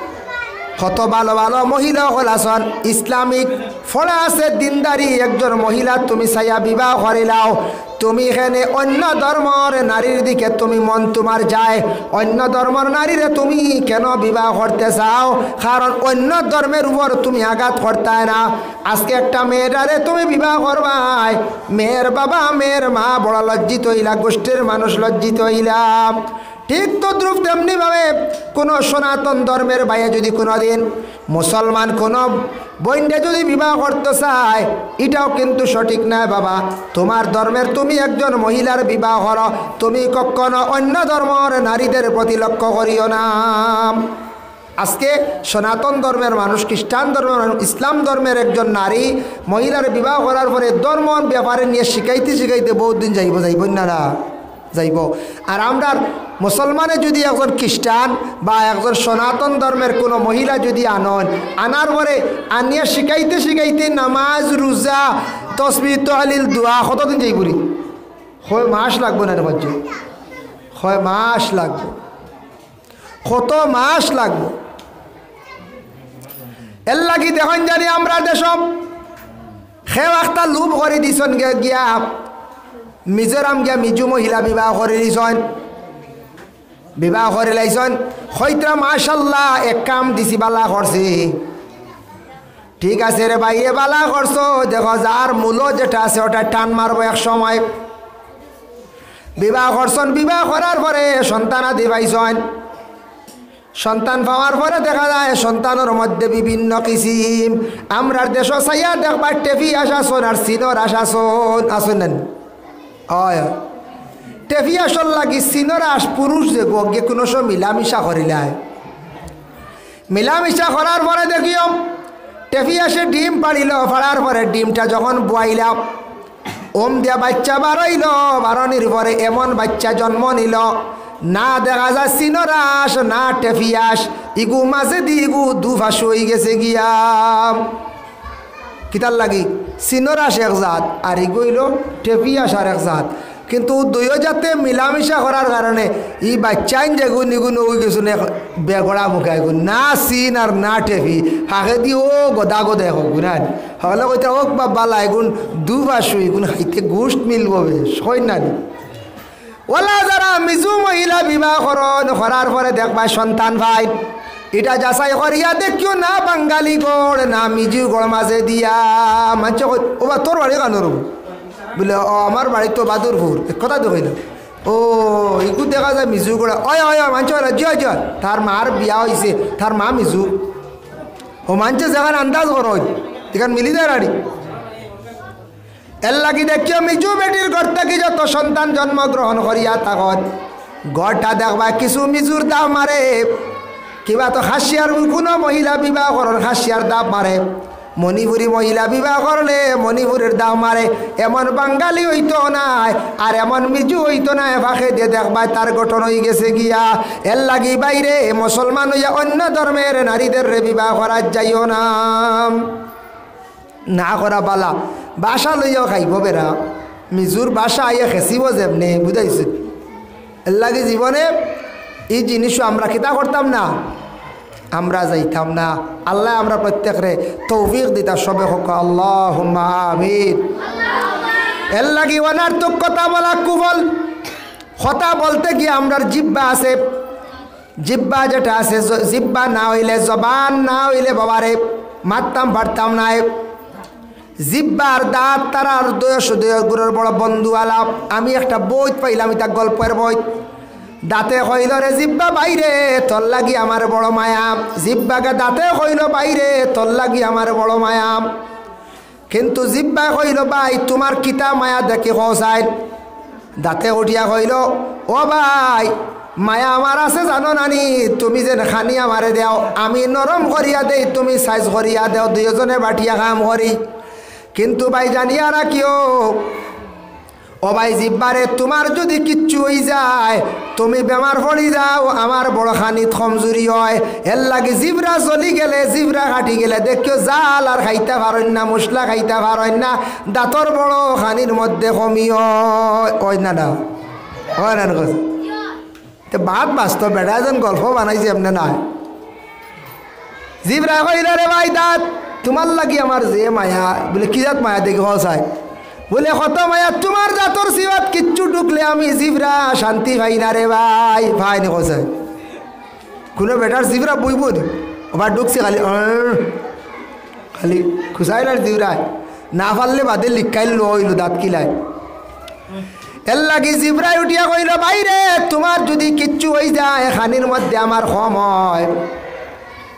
কত ভালো ভালো মহিলা অকল আছইন, ইসলামিক পড়া আছে, দিনদারি একজন মহিলা তুমি চাইয়া বিবাহ করিলাও। তুমি কেনে অইন্য ধর্মর নারীর দিকে তুমি মন তুমার যায়, অইন্য ধর্মর নারীরে তুমি কেন বিবাহ করতে চাও? কারণ অইন্য ধর্মের উপর তুমি আঘাত করতায় না। আজকে একটা মেয়েটারে তুমি বিবাহ করবায়, মেয়ের বাবা, মেয়ের মা বড় লজ্জিত অইলা, গোষ্ঠীর মানুষ লজ্জিত অইলা। ঠিক তদ্রূপ তেমনি ভাবে কোনো সনাতন ধর্মের ভাইয়ে যুদি কোনোদিন মুসলমান কোনো বইনরে যুদি বিবাহ করতে চায়, ইটাও কিন্তু সঠিক নায় বাবা। তুমার ধর্মের তুমি একজন মহিলার বিবাহ করো, তুমি কখনো অইন্য ধর্মর নারীদের প্রতি লক্ষ্য করিও না। আজকে সনাতন ধর্মের মানুষ, খ্রিস্টান ধর্মের মানুষ, ইসলাম ধর্মের একজন নারী মহিলার বিবাহ করার পরে ধর্মর ব্যাপারে নিয়া শিখাইতে শিখাইতে বউত দিন যাইবো, যাইবো না, না? যাইবো। আর আমরার মুসলমানে যুদি একজন খ্রিস্টান বা একজন সনাতন ধর্মের কুনু মহিলা যুদি আনইন, আনার পরে আনিয়া শিখাইতে শিখাইতে নামাজ, রুজা, তসবিহ, তহলিল, দোয়া কতদিন যাইবো রে? কয় মাস লাগবো না রে বাচ্চা? কয় মাস লাগবো? কত মাস লাগবো? এর লাগি দেখইন জানি আমরার দেশো কেউ একটা লোভ করি দিছইন গে-, গিয়া মিজোরাম গিয়া মিজু মহিলা বিবাহ করি দিছইন, বিবাহ করি লাইছইন। কইতরা, "মাশাআল্লাহ, এক কাম দিছি, বালা করছি।" ঠিক আছে রে ভাই, এ বালা করছো, দেখো যার মূলো যেটা আছে ওটা টান মারবো এক সময়। বিবাহ করছইন, বিবাহ করার পরে সন্তান আদি পাইছইন। সন্তান পাওয়ার পরে দেখা যায় সন্তানর মধ্যে বিভিন্ন কিসিম। আমরার দেশো চাইয়া দেখবা টেফি আস আছইন আর সিনর আস আছইন, আছইন না নি? অয়, অয়। টেফি আসর লাগি সিনর আস পুরুষ যে গো, যে কুনু সময় মিলামিশা করিলায়। মিলামিশা করার পরে দেখিও, টেফি আসে ডিম পাড়িল, পাড়ার পরে ডিমটা যখন বুয়াইলা, ওম দিয়া বাচ্চা বারইল, বারনির পরে এমন বাচ্চা জন্ম নিল, না দেখা যায় সিনর আস, না টেফি আস, ইগু মাঝে দি ইগু দুফাশু অইগেছে গিয়া। কিতার লাগি? সিনর আস এক জাত, আর ইগু অইলো টেফি আস আর এক জাত। কিন্তু দুইও জাতে মিলামিশা করার কারণে ই বাচ্চাইন যেগুন ইগুন অইগেছইন এক বেগড়া মুখা ইগুন, না সিন আর না টেফি, ফাঁকেদি ও গদা গদা এক অগুন আন। হকলে কইতা, "ওক বাবা, লাইগুন দুফাশু, ইগুন খাইতে গোস্ত মিলবো বেশ", কইন না নি? ওলা যারা মিজু মহিলা বিবাহ করইন, করার পরে দেখবা সন্তান পাইন, ইটা যাচাই করিয়া দেখিও না বাঙালি ঘর না মিজু ঘর মাঝে দিয়া। মানষে কয়, "ওবা, তোর বাড়ি কানোর?" বুলে, "ও, আমার বাড়ি তো বাদুরপুর।" এক কথা তো কইল। "ও, ইগু দেখা যায় মিজু ঘর।" "অয়, অয়, অয়", মানষে কইল, "জিও, জিও, তার মার বিয়া অইছে, তার মা মিজু।" ও মানষে যেখান আন্দাজ করইন, ইখান মিলি যায় নানি? এর লাগি দেখিও মিজু বেটির ঘর থাকি যত সন্তান জন্মগ্রহণ করিয়া থাকইন, ঘরটা দেখবা কিছু মিজুর দাম মারে, কিবা তো খাসিয়ার কুনু মহিলা বিবাহ করইন খাসিয়ার দাম মারে, মণিপুরি মহিলা বিবাহ করলে মণিপুরির দাম মারে, এমন বাঙালি অইতো নায়, আর এমন মিজু অইতো নায়, ফাঁকেদি দেখবা তার গঠন অইগেছে গিয়া। এর লাগি ভাইরে মুসলমান অইয়া অইন্য ধর্মের নারীদেররে বিবাহ করা যাইও না। না করা বালা, ভাষা লইয়াও খাইবো বেড়া, মিজুর ভাষা আইয়া খেছিবো যেমনে, বুঝাইছে। এর লাগি জীবনে ই জিনিসও আমরা কিতা করতাম না, আমরা যাইতাম না। আল্লায় আমরা প্রত্যেকরে তৌফিক দিতা, সবে কউক্কা আল্লাহুম্মা আমিন। এর লাগি অনর্থক কথা বলা কুফল, কথা বলতে গিয়া আমরার জিব্বা আছে, জিব্বা যেটা আছে, জ-, জিব্বা না অইলে, জবান না অইলে বাবারে, মাততাম পারতাম নায়। জিব্বার দাঁত তারার দুইও স-, দুইও গুরুর বড় বন্ধু আলাপ। আমি একটা বইত পাইলাম, ইটা গল্পর বইত। দাঁতে কইল রে জিব্বা ভাইরে, তোর লাগি আমার বড় মায়া। জিব্বাকে দাঁতে কইল, "ভাইরে, তোর লাগি আমার বড় মায়া।" কিন্তু জিব্বায় কইল, "ভাই, তুমার কিতা মায়া দেখি কও চাই।" দাঁতে উঠিয়া কইল, "ও ভাই, মায়া আমার আছে জানো নানি, তুমি যেন খানি আমারে দেও, আমি নরম করিয়া দেই, তুমি সাইজ করিয়া দেও, দুইওজনে বাটিয়া কাম করি। কিন্তু ভাই জানিয়া রাখিও, ও ভাই জিব্বারে, তুমার যুদি কিচ্ছু অই যায়, তুমি বেমার পড়ি যাও, আমার বড় খানিত কমজুরি অয়। এর লাগি জিব্রা জ্বলি গেলে, জিব্রা কাটি গেলে, দেখিও জাল আর খাইতা পারইন না, মশলা খাইতা পারইন না, দাঁতর বড় খানির মধ্যে কমি অয়।" অয় না, না? অয় না, না? তে বাত বাস্তব, বেটা যেন গল্প বানাইছে এমনে নায়। জিব্রায় কইল, "রে ভাই দাঁত, তুমার লাগি আমার যে মায়া।" বুলে, "কি জাত মায়া দেখি কও চাই?" বুলে, "কত মায়া, তুমার দাঁতর সিবাত কিচ্ছু ঢুকলে আমি জিব্রা শান্তি পাই না রে ভাই।" পাই নি কও চাই। কুনু বেটার জিব্রা বইবো নি? ওবার ঢুকছে খালি, "আহ।" খালি খুসাইল আর জিব্রায়। না পারলে বাদে লিকাইল লো অইলো দাঁত কিলায়। এর লাগি জিব্রায় উঠিয়া কইল, "ভাইরে, তুমার যুদি কিচ্ছু অই যায়, খানির মধ্যে আমার কম অয়,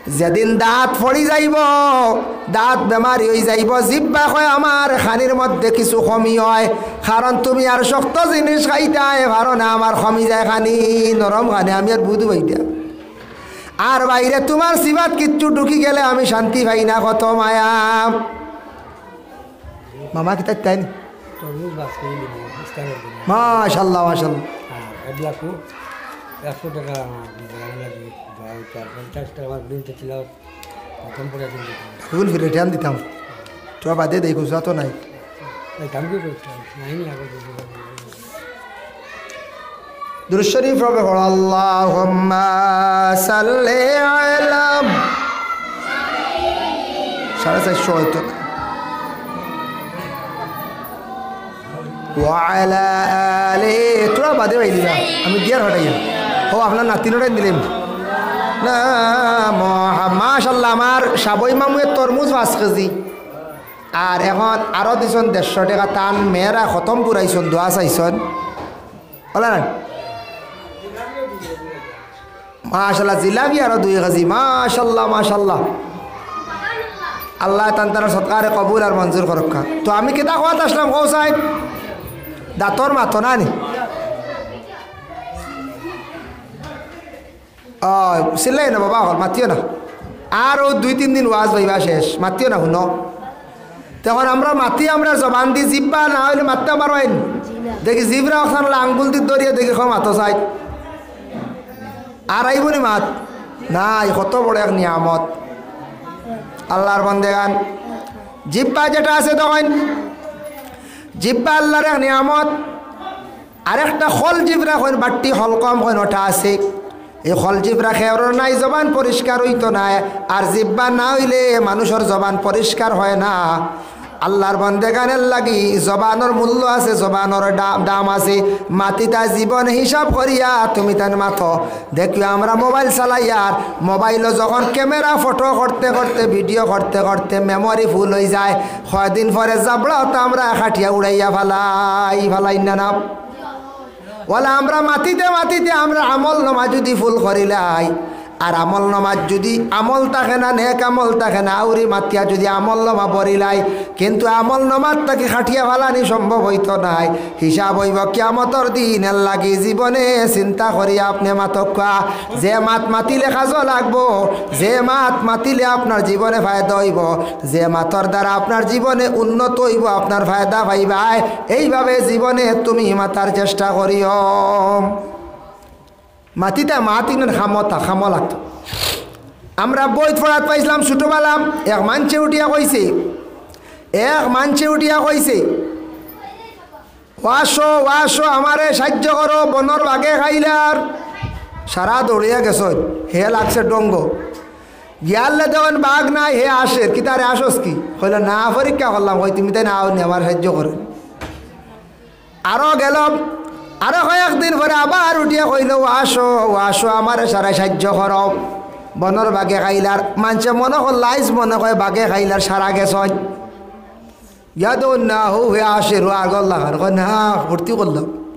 যেদিন দাঁত পড়ি যাইবো, দাঁত বেমারি অই যাইবো, জিব্বা কয় আমার খানির মধ্যে কিছু কমি অয়, কারণ তুমি আর শক্ত জিনিস খাইতায় পারো না, আমার কমি যায় খানি, নরম খানি আমি আর বুধু বাইটা। আর ভাইরে, তুমার সিবাত কিচ্ছু ঢুকি গেলে আমি শান্তি পাই না, কত মায়া।" মামা কিতা তাইন? তরমুজ বাস করে দিব ইফতারের দিনে। মাশাআল্লাহ, মাশাআল্লাহ। হ্যাঁ, এবলা খুব একশো টাকা আমার লাগে, দোয়া হইতে আর পঞ্চাশ টাকা আমার বিনতে ছিল, প্রথম পরে কিন্তু ফুল ফিরে টান দিতাম। তো বাদে দেই, খুচরা তো নাই। এই দাম কি করতে হবে? নাই, নাই, আবার বলতে হবে। দুরূদ শরীফ পড়ো, আল্লাহুম্মা সাল্লি আলা। সাড়ে চারশো হয়তো। ওয়া আলা আলি। তোরা বাদে ভাই দিলা। আমি দিয়ার হটাই। ও, আপনার নাতিন হটাই দিলাম। না, মহা-, মাশাআল্লাহ, আমার সাবই মামুয়ে তরমুজ পাঁচ কেজি। আর এখন আরো দিছন দেড়শো টাকা, তান মেয়েরা খতম পুরাইছন, দোয়া চাইছন। বলে না? মাশাআল্লাহ, জিলাপি আরো দুই কেজি। মাশাআল্লাহ, মাশাআল্লাহ। আল্লাহ তান তারা সৎকারে কবুল আর মঞ্জুর করুক্কা। তো আমি কিতা কওয়াত আসলাম, কও সাইন? দাঁতর মাতো না নি? ও, চিল্লাই না বাবা, হল মাতিও না। আর ও দুই তিন দিন ওয়াজ হইবা শেষ, মাতিও না, হুনো। তখন আমরা মাতি, আমরা জবান দি, জিব্বা না হইলে মাততে পারবাইন। দেখি জিবরা ওখান আঙ্গুল দি ধরিয়া দেখি, কও মাতো চাই। আর আইবনি মাত? নাই, কত বড় এক নিয়ামত। আল্লাহর বন্দেগান, জিব্বা যেটা আছে তখন, জিব্বা আল্লাহর এক নিয়ামত। আরেকটা খল জিবরা কইন, বাট্টি হলকম কইন, ওটা আছে। এই খল জিবরা খেয়ারও নাই, জবান পরিষ্কার হইতো নায়। আর জিব্বা না হইলে মানুষের জবান পরিষ্কার হয় না। আল্লাহর বন্দেগানের লাগি জবানর মূল্য আছে, জবানর ডা-, দাম আছে। মাতিতা জীবন হিসাব করিয়া তুমি তান মাতো। দেখিও আমরা মোবাইল চালাইয়ার, মোবাইলও যখন ক্যামেরা ফটো করতে করতে, ভিডিও করতে করতে মেমোরি ফুল হয়ে যায়, কয়দিন পরে জাবড়া ওটা আমরা কাটিয়া উড়াইয়া ফালাই, ফালাই না না? ওলা আমরা মাতিতে মাতিতে আমরা আমল নামা যদি ফুল করিলাই, আর আমল নামাজ যদি আমল থাকে না, নেক আমল থাকে না, আউরি মাতিয়া যদি আমল নামা ভরিলাই, কিন্তু আমল নামার তাকে খাটিয়া ফালানি সম্ভব হইতো নাই। হিসাব হইব কিয়ামতর দিন, এর লাগি জীবনে চিন্তা করি আপনি মাতক্কা, যে মাত মাতিলে কাজো লাগবো, যে মাত মাতিলে আপনার জীবনে ফায়দা হইব, যে মাতর দ্বারা আপনার জীবনে উন্নত হইব, আপনার ফায়দা পাইবায়, এইভাবে জীবনে তুমি মাতার চেষ্টা করিও। মাতিতা মাতিন খামতা, খামো লাগতো। আমরা বইত পড়াত পাইছিলাম ছোটবেলা, এক মানষে উঠিয়া কইছে, এক মানষে উঠিয়া কইছে, "ওয়াশো, ওয়াশো, আমারে সাহায্য করো, বনর বাঘে খাইলার।" সারা দৌড়িয়া গেছইন, হে লাগছে ডঙ্গ। গিয়ালে দেখইন বাঘ নাই, হে আসের, "কিতারে আসস কি?" কইল, "না, পরীক্ষা করলাম।" কই, "তুমি তাই না আও নি, আমার সাহায্য করো।" আরো গেল, আরো কয়েকদিন পরে আবার উঠিয়া কইল, "ওয়াশো, ওয়াশো, আমারে সারা সাহায্য করো, বনর বাঘে খাইলার।" মানষে মনো করলা, আইজ মনো কয় বাঘে খাইলার, সারা গেছইন। ইয়াদো না হো হে আসের, ও আগর লাখান, কয়, "না, ভর্তি করলাম।"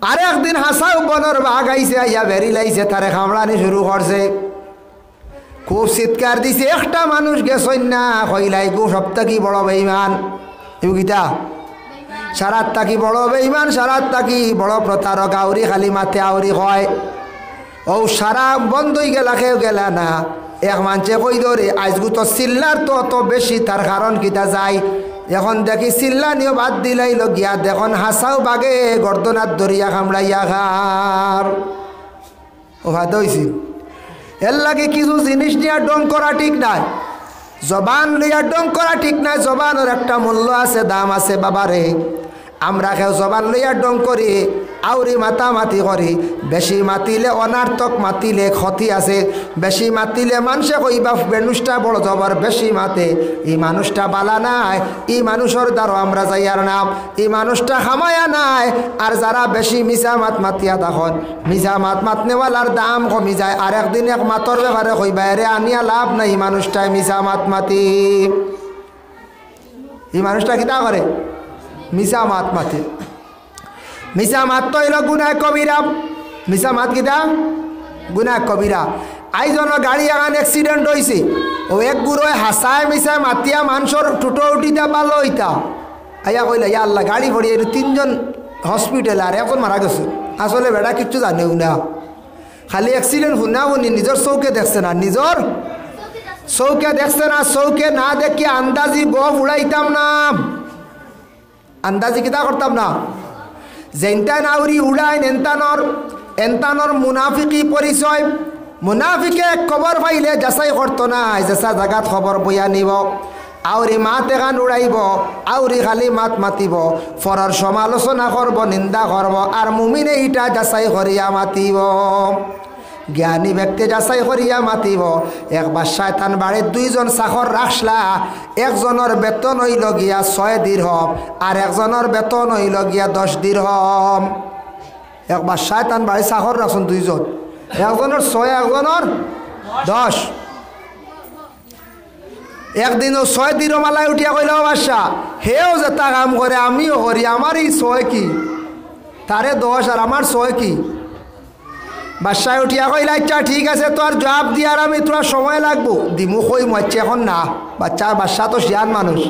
আরেকদিন হাছাউ বনর বাঘ আইছে, আইয়া বেড়ি লাইছে, তারে কামড়ানি শুরু করছে। খুব চিৎকার দিছে, একটা মানুষ গেছইন না, কইলা, "ইগু সব থাকি বড় বেঈমান।" ইগু কিতা? সারাত থাকি বড় বেঈমান, সারাত থাকি বড় প্রতারক, আউরি খালি মাতে আউরি কয়। ও সারা বন্ধ হই গেলা, কেউ গেলা না। এক মানষে কই ধরে, "আইজগু তো চিল্লার তো অত বেশি, তার কারণ কিতা যায়?" এখন দেখি চিল্লানিও বাদ দিলাইল গিয়া, দেখইন হাছাউ বাঘে গর্দনাত ধরিয়া কামড়াইয়া খার। ও ফায়দা হইছে। এর লাগি কিছু জিনিস নিয়া ঢং করা ঠিক নায়, জবান লইয়া ঢং করা ঠিক নায়। জবানর একটা মূল্য আছে, দাম আছে বাবারে। আমরা কেউ জবান লইয়া ঢং করি, আউরি মাতামাতি করি। বেশি মাতিলে, অনার্থক মাতিলে ক্ষতি আছে। বেশি মাতিলে মানষে কইবা, "মানুষটা বড় জবর বেশি মাতে, ই মানুষটা বালা নায়, ই মানুষর দ্বারো আমরা যাইয়ার না, ই মানুষটা কামাইয়া নায়।" আর যারা বেশি মিছা মাত মাতিয়া তখন মিছা মাত মাতনেওয়ালার দাম কমি যায়। আর একদিন এক মাতর ব্যাপারে কইবা, "এরে আনিয়া লাভ নাই, ই মানুষটায় মিছা মাত মাতি।" ই মানুষটা কিতা করে? মিছা মাত মাতে। মিছা মাত তো হইল গুনাহ কবিরা। মিছা মাত কিতা? গুনাহ কবিরা। আইজ অনো গাড়ি এখান accident হইছে, ও এক গুরুয়ে হাছায় মিছায় মাতিয়া মানষর টুটো উঠিতা ভালো হইতা। আইয়া কইলা, "ইয়া আল্লাহ, গাড়ি পড়িয়া এর তিনজন hospital আর একজন মারা গেছে।" আসলে বেটা কিচ্ছু জানেও না, খালি accident হুনা হুনি, নিজর চউখে দেখছে না, নিজর চউখে দেখছে না, চউখে না দেখিয়া আন্দাজি গফ উড়াইতাম না। আন্দাজি কিতা করতাম না? যেনতান আউরি উড়াইন, এনতানর, এনতানর মুনাফিকি পরিচয়। মুনাফিকে খবর পাইলে যাচাই করতো নায়, যেছা জাগাত খবর বইয়া নিবো। আউরি মাত এখান উড়াইবো, আউরি খালি মাত মাতিবো, পরর সমালোচনা করবো, নিন্দা করবো, আর মুমিনে ইটা যাচাই করিয়া মাতিবো। জ্ঞানী ব্যক্তি যাচাই করিয়া মাতিবো। এক বাদশায় তান বাড়িত দুইজন চাকর রাখছলা, একজনর বেতন অইলো গিয়া ছয় দিরহম, আর একজনর বেতন অইলো গিয়া দশ দিরহম। এক বাদশায় তান বাড়িত চাকর রাখছইন দুইজন, একজনর ছয়, একজনর দশ। একদিন অউ ছয় দিরহমআলায় উঠিয়া কইলা, "ও বাদশা, হেও যেতা কাম করে আমিও করি, আমার ই ছয় কি? তারে দশ আর আমার ছয় কি?" বাদশায় উঠিয়া কইলা, "আইচ্ছা, ঠিক আছে, তোর জুয়াব দিয়ার আমি থুড়া সময় লাগবো।" "দিমু, কইমু, আইচ্ছা, এখন না।" বাদশা, বাদশা তো শিয়ান মানুষ।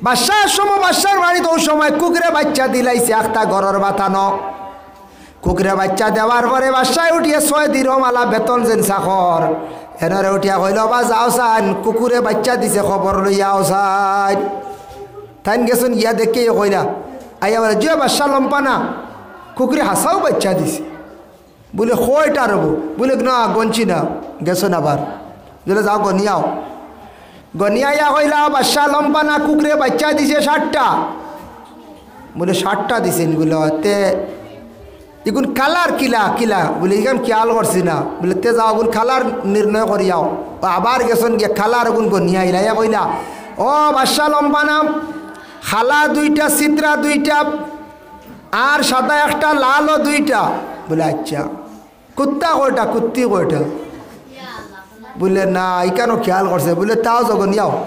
বাদশা, এক সময় বাদশার বাড়িত অউ সময় কুকুরে বাইচ্চা দিলাইছে, আখতা ঘরর বাতানো। কুকুরে বাইচ্চা দেওয়ার পরে বাদশায় উঠিয়া ছয় দিরহমআলা বেতন যেন চাকর, এনরে উঠিয়া কইলা, "বা যাও চাইন, কুকুরে বাইচ্চা দিছে, খবর লইয়া আও চাইন।" তাইন গেছইন, গিয়া দেখিয়া কইলা, আইয়া বলে, "জি অয় বাদশা, লম্বা না, কুকুরে হাছাউ বাইচ্চা দিছে।" বুলে, "কয়টা রবো?" বুলে, "না, গনছি না।" গেছইন আবার, বুলে, "যাও, গনিয়াও।" গনিয়া আইয়া কইলা, "বাদশা, লম্বা না, কুকুরে বাইচ্চা দিছে সাতটা।" বুলে, "সাতটা দিছে নি?" বুলে, "তে ইগুন কালার কিলা, কিলা?" বুলে, "ইখান খিয়াল করছি না।" বুলে, "তে যাও, ইগুন কালার নির্ণয় করিয়াও।" অউ আবার গেছইন গিয়া কালার ইগুন গনিয়া আইলা, আইয়া কইলা, "ও বাদশা, লম্বা না, কালা দুইটা, চিত্রা দুইটা, আর সাদা একটা, লালও দুইটা।" বুলে, "আইচ্ছা, কুত্তা কয়টা, কুত্তি কয়টা?" বুলে, "না, ইখানও খিয়াল করছে।" বুলে, "তাও যাও, গনিয়াও।"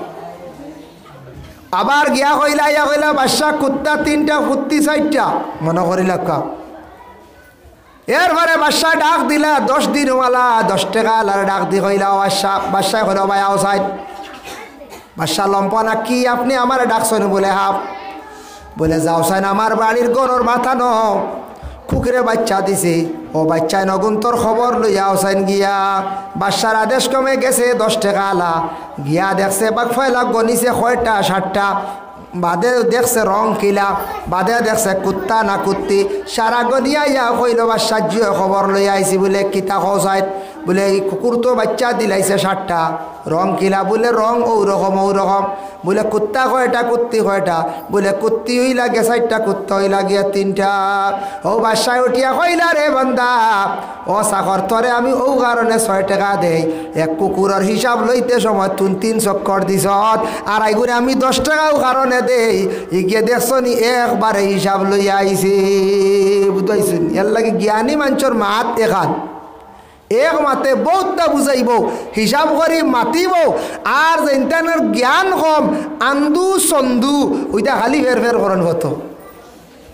আবার গিয়া কইলা, আইয়া কইলা, "বাদশা, কুত্তা তিনটা, কুত্তি চাইরটা।" মনো করিলাউক্কা। এরপরে বাদশায় ডাক দিলা, দশ দিরহমআলা, দশ টেকাআলারে ডাক দি কইলা, "ও বাদশা।" বাদশায় কইলা, "ও ভাই, আও চাইন।" বাদশা, লম্বা না, কি আপনে আমারে ডাকছইন? বুলে, "হ্যাঁ।" বুলে, "যাও চাইন, আমার বাড়ির ঘরর বাতানো কুকুরে বাইচ্চা দিছে, অউ বাইচ্চাইন অগুন্তর খবর লইয়া আও চাইন গিয়া।" বাদশার আদেশ ক্রমে গেছে দশ টেকাআলা, গিয়া দেখছে বাক্কা পয়লা গনিছে কয়টা, সাতটা। বাদে দেখছে রং কিলা, বাদে দেখছে কুত্তা না কুত্তি, সারা গনিয়া আইয়া কইলো, "বাদশা, জি অয়, খবর লইয়া আইছি।" বুলে, "কিতা কও চাইন?" বুলে, "ই কুকুর তো বাইচ্চা দিলাইছে সাতটা, রং কিলা?" বুলে, "রং অউ রকম, অউ রকম।" বুলে, "কুত্তা কয়টা, কুত্তি কয়টা?" বুলে, "কুত্তি অইলা গিয়া চাইরটা, কুত্তা অইলা গিয়া তিনটা।" অউ বাদশায় উঠিয়া কইলা, "রে বান্দা, ও চাকর, তোরে আমি অউ কারণে ছয় টেকা দেই, এক কুকুরর হিসাব লইতে সময় তুই তিন চক্কর দিছত, আর আইগুরে আমি দশ টেকা অউ কারণে দেই, ইগিয়ে দেখছো নি, একবারে হিসাব লইয়া আইছে।" বুঝাইছইন? এরলাগি জ্ঞানী মানষর মাত এখান, এক মাতে বউততা বুঝাইবো, হিসাব করি মাতিবো। আর যেনতানর জ্ঞান কম, আন্দু সন্দু, অইতা খালি ফের ফের করইন কত।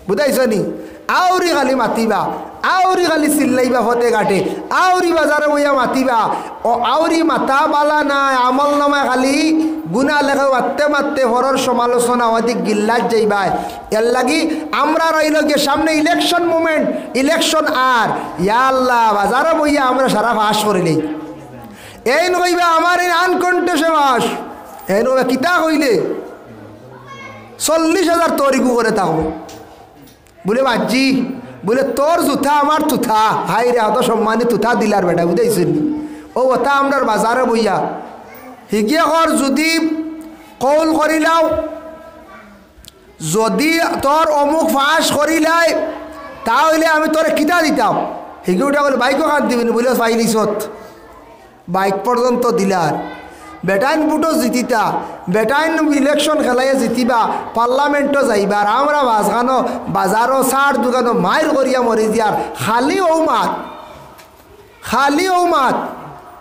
বুঝাইছো নি? আউরি খালি মাতিবা, আউরি খালি চিল্লাইবা পথে ঘাটে, আউরি বাজারো বইয়া মাতিবা। অউ আউরি মাতা বালা নায়, আমলনামায় খালি গুনা লেখা, মাততে মাততে পরর সমালোচনা অধিক গিল্লাত যাইবায়। এরলাগি আমরার অইলো গিয়া সামনে election moment, election আর, ইয়া আল্লাহ, বাজারো বইয়া আমরা সারা পাশ করিলাই। এইন কইবা, "আমার এইন আনকন্টেসে পাশ।" এইন কইবা, "কিতা কইলে? চল্লিশ হাজার তোর ইগু করে থাকবো।" বুলে, "বাজি।" বুলে, "তোর জুতা আমার তুতা।" হায়রে, অত সম্মানী তুতা দিলার বেটা, বুঝাইছইন নি? অউ অতা আমরার বাজারো বইয়া। হিগিয়ে কর, যুদি কউল করিলাও, যুদি তোর অমুক পাশ করিলায়, তা অইলে আমি তোরে কিতা দিতাম? হিগিয়ে উঠিয়া কইলো, "বাইকও খান দিবি নি?" বুলে, "পাইলিছত।" বাইক পর্যন্ত দিলার। বেটাইন ভুটো জিতিতা, বেটাইন election খেলাইয়া জিতিবা, parliament-ও যাইবা, আর আমরা বাজখানো, বাজারো, চার দোকানো মাইর করিয়া মরি দিয়ার, খালি অউ মাত, খালি অউ মাত।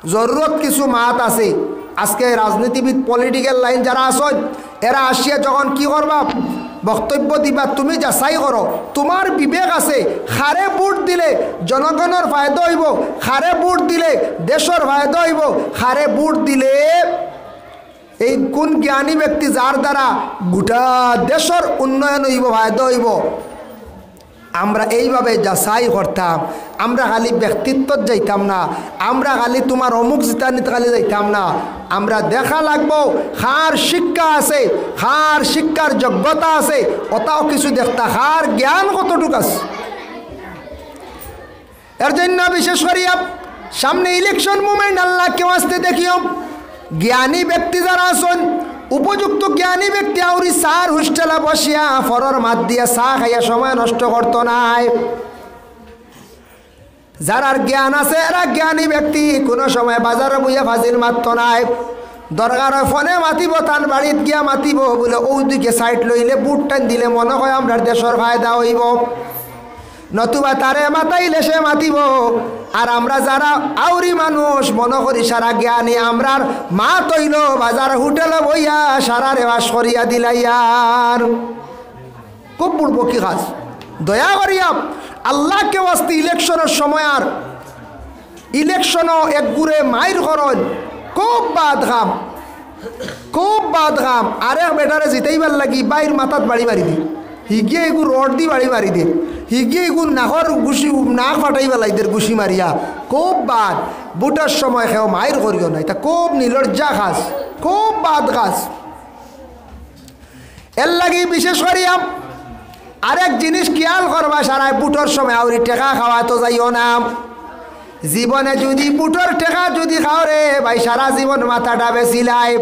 জরুরত কিছু মাত আছে। আজকে রাজনীতিবিদ, political line যারা আছইন, এরা আসিয়া যখন কি করবা, বক্তব্য দিবা, তুমি যাচাই করো, তুমার বিবেক আছে, কারে ভোট দিলে জনগণর ফায়দা অইবো, কারে ভোট দিলে দেশর ফায়দা অইবো, কারে ভোট দিলে এই কুন জ্ঞানী ব্যক্তি যার দ্বারা গোটা দেশর উন্নয়ন অইবো, ফায়দা অইবো। আমরা এইভাবে যাচাই করতাম। আমরা খালি ব্যক্তিত্বত যাইতাম না, আমরা খালি তুমার অমুক জিতানিত খালি যাইতাম না। আমরা দেখা লাগবো কার শিক্ষা আছে, কার শিক্ষার যোগ্যতা আছে, অতাও কিছু দেখতা, কার জ্ঞান কতটুক আছে। এর জন্য বিশেষ করিয়া সামনে ইলেকশন মুভমেন্ট, আল্লাহকে ওয়াস্তে দেখিও, জ্ঞানী ব্যক্তি যারা আছইন, উপযুক্ত জ্ঞানী ব্যক্তি আউরি চার হোস্টেলে বসিয়া ফরর মাত দিয়া চা খাইয়া সময় নষ্ট করতো নায়। যারার জ্ঞান আছে, এরা জ্ঞানী ব্যক্তি, কুনু সময় বাজারো বইয়া ফাজিল মাততো নায়। দরকার অয় ফোনে মাতিবো, তান বাড়িত গিয়া মাতিবো, বুলে অউ দিকে সাইড লইলে, ভোট টান দিলে মনো অয় আমরার দেশর ফায়দা অইবো। নতুবা তারে মাতাইলে সে মাতিবো। আর আমরা যারা আউরি মানুষ মনো করি সারা জ্ঞানী, আমরার মাত অইলো বাজার হোটেলো বইয়া সারারে পাশ করিয়া দিলাইয়ার। খুব বুড়বকি কাজ। দয়া করিয়া আল্লাহকে ওয়াস্তে ইলেকশনর সময় আর ইলেকশনো একগুরে মাইর করইন, খুব বাদ কাম, খুব বাদ কাম। আরেক বেটারে জিতাইবার লাগি বাইর মাথাত বাড়ি মারি দি, হিগিয়ে এগু রড দি বাড়ি মারি দে, হিগিয়ে এগু নাকর গুশি, নাক ফাটাই ফালাই দের গুশি মারিয়া। খুব বাদ। ভোটর সময় কেউ মাইর করিও না, ইতা খুব নির্লজ্জা কাজ, খুব বাদ কাজ। এর লাগি বিশেষ করিয়া আরেক জিনিস খেয়াল করবা, সারায় ভোটর সময় আউরি টেকা খাওয়াতো যাইও না। জীবনে যুদি ভোটর টেকা যুদি খাও রে ভাই, সারা জীবন মাথাটা বেচিলায়।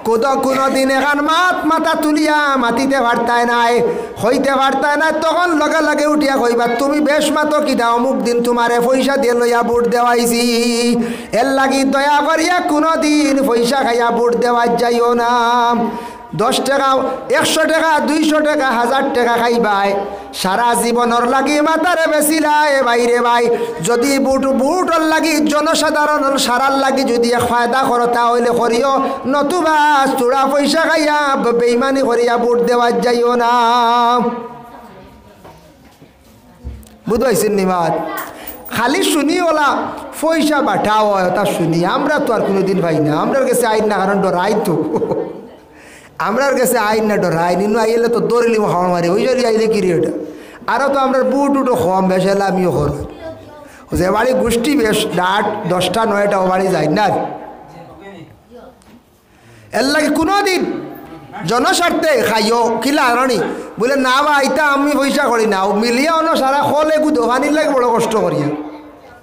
কুদো কুনু দিন এখান মাত মাথা তুলিয়া মাতিতে পারতায় নায়, কইতে পারতায় নায়, তখন লগে লগে উঠিয়া কইবা, "তুমি বেশ মাতো কিতা, অমুক দিন তুমারে পয়সা দিয়া লইয়া ভোট দেওয়াইছি।" এর লাগি দয়া করিয়া কুনু দিন পয়সা খাইয়া ভোট দেওয়াত যাইও না। দশ টেকা, একশো টেকা, দুইশো টেকা, হাজার টেকা খাইবায়, সারা জীবনর লাগি মাথারে বেচিলায় ভাইরে ভাই। যুদি ভোট, ভোটর লাগি, জনসাধারণর সারার লাগি যুদি এক ফায়দা করতা অইলে করিও, নতুবা চুরা পয়সা খাইয়া বে-, বেইমানি করিয়া ভোট দেওয়াত যাইও না। বুঝাইছেন নি মাত? খালি শুনি ওলা পয়সা বাটা অয়, অতা শুনি। আমরা তো আর কুনুদিন পাই না, আমরার গেছে আইন না, কারণ ডরাই তো। আমরার গেছে আইন না, ডরাই। নিনু আইলে তো দৌড়িলিমু, হাওড় মারি, ওই জন্য আইলে কি রে ওটা? আরো তো আমরার ভোট উঠো কম, বেশ এলে আমিও করো। যে বাড়ি গুষ্টি বেশ ডাট, দশটা নয়টা ও বাড়ি যাই না। এর লাগি কুনুদিন জনস্বার্থে খাইও, কিলা আনানি? বুলে, "না বা, ইতা আমি পয়সা করি না।" ও মিলিয়া অনো সারা খলে গুদো, পানির লাগি বড় কষ্ট করিয়া।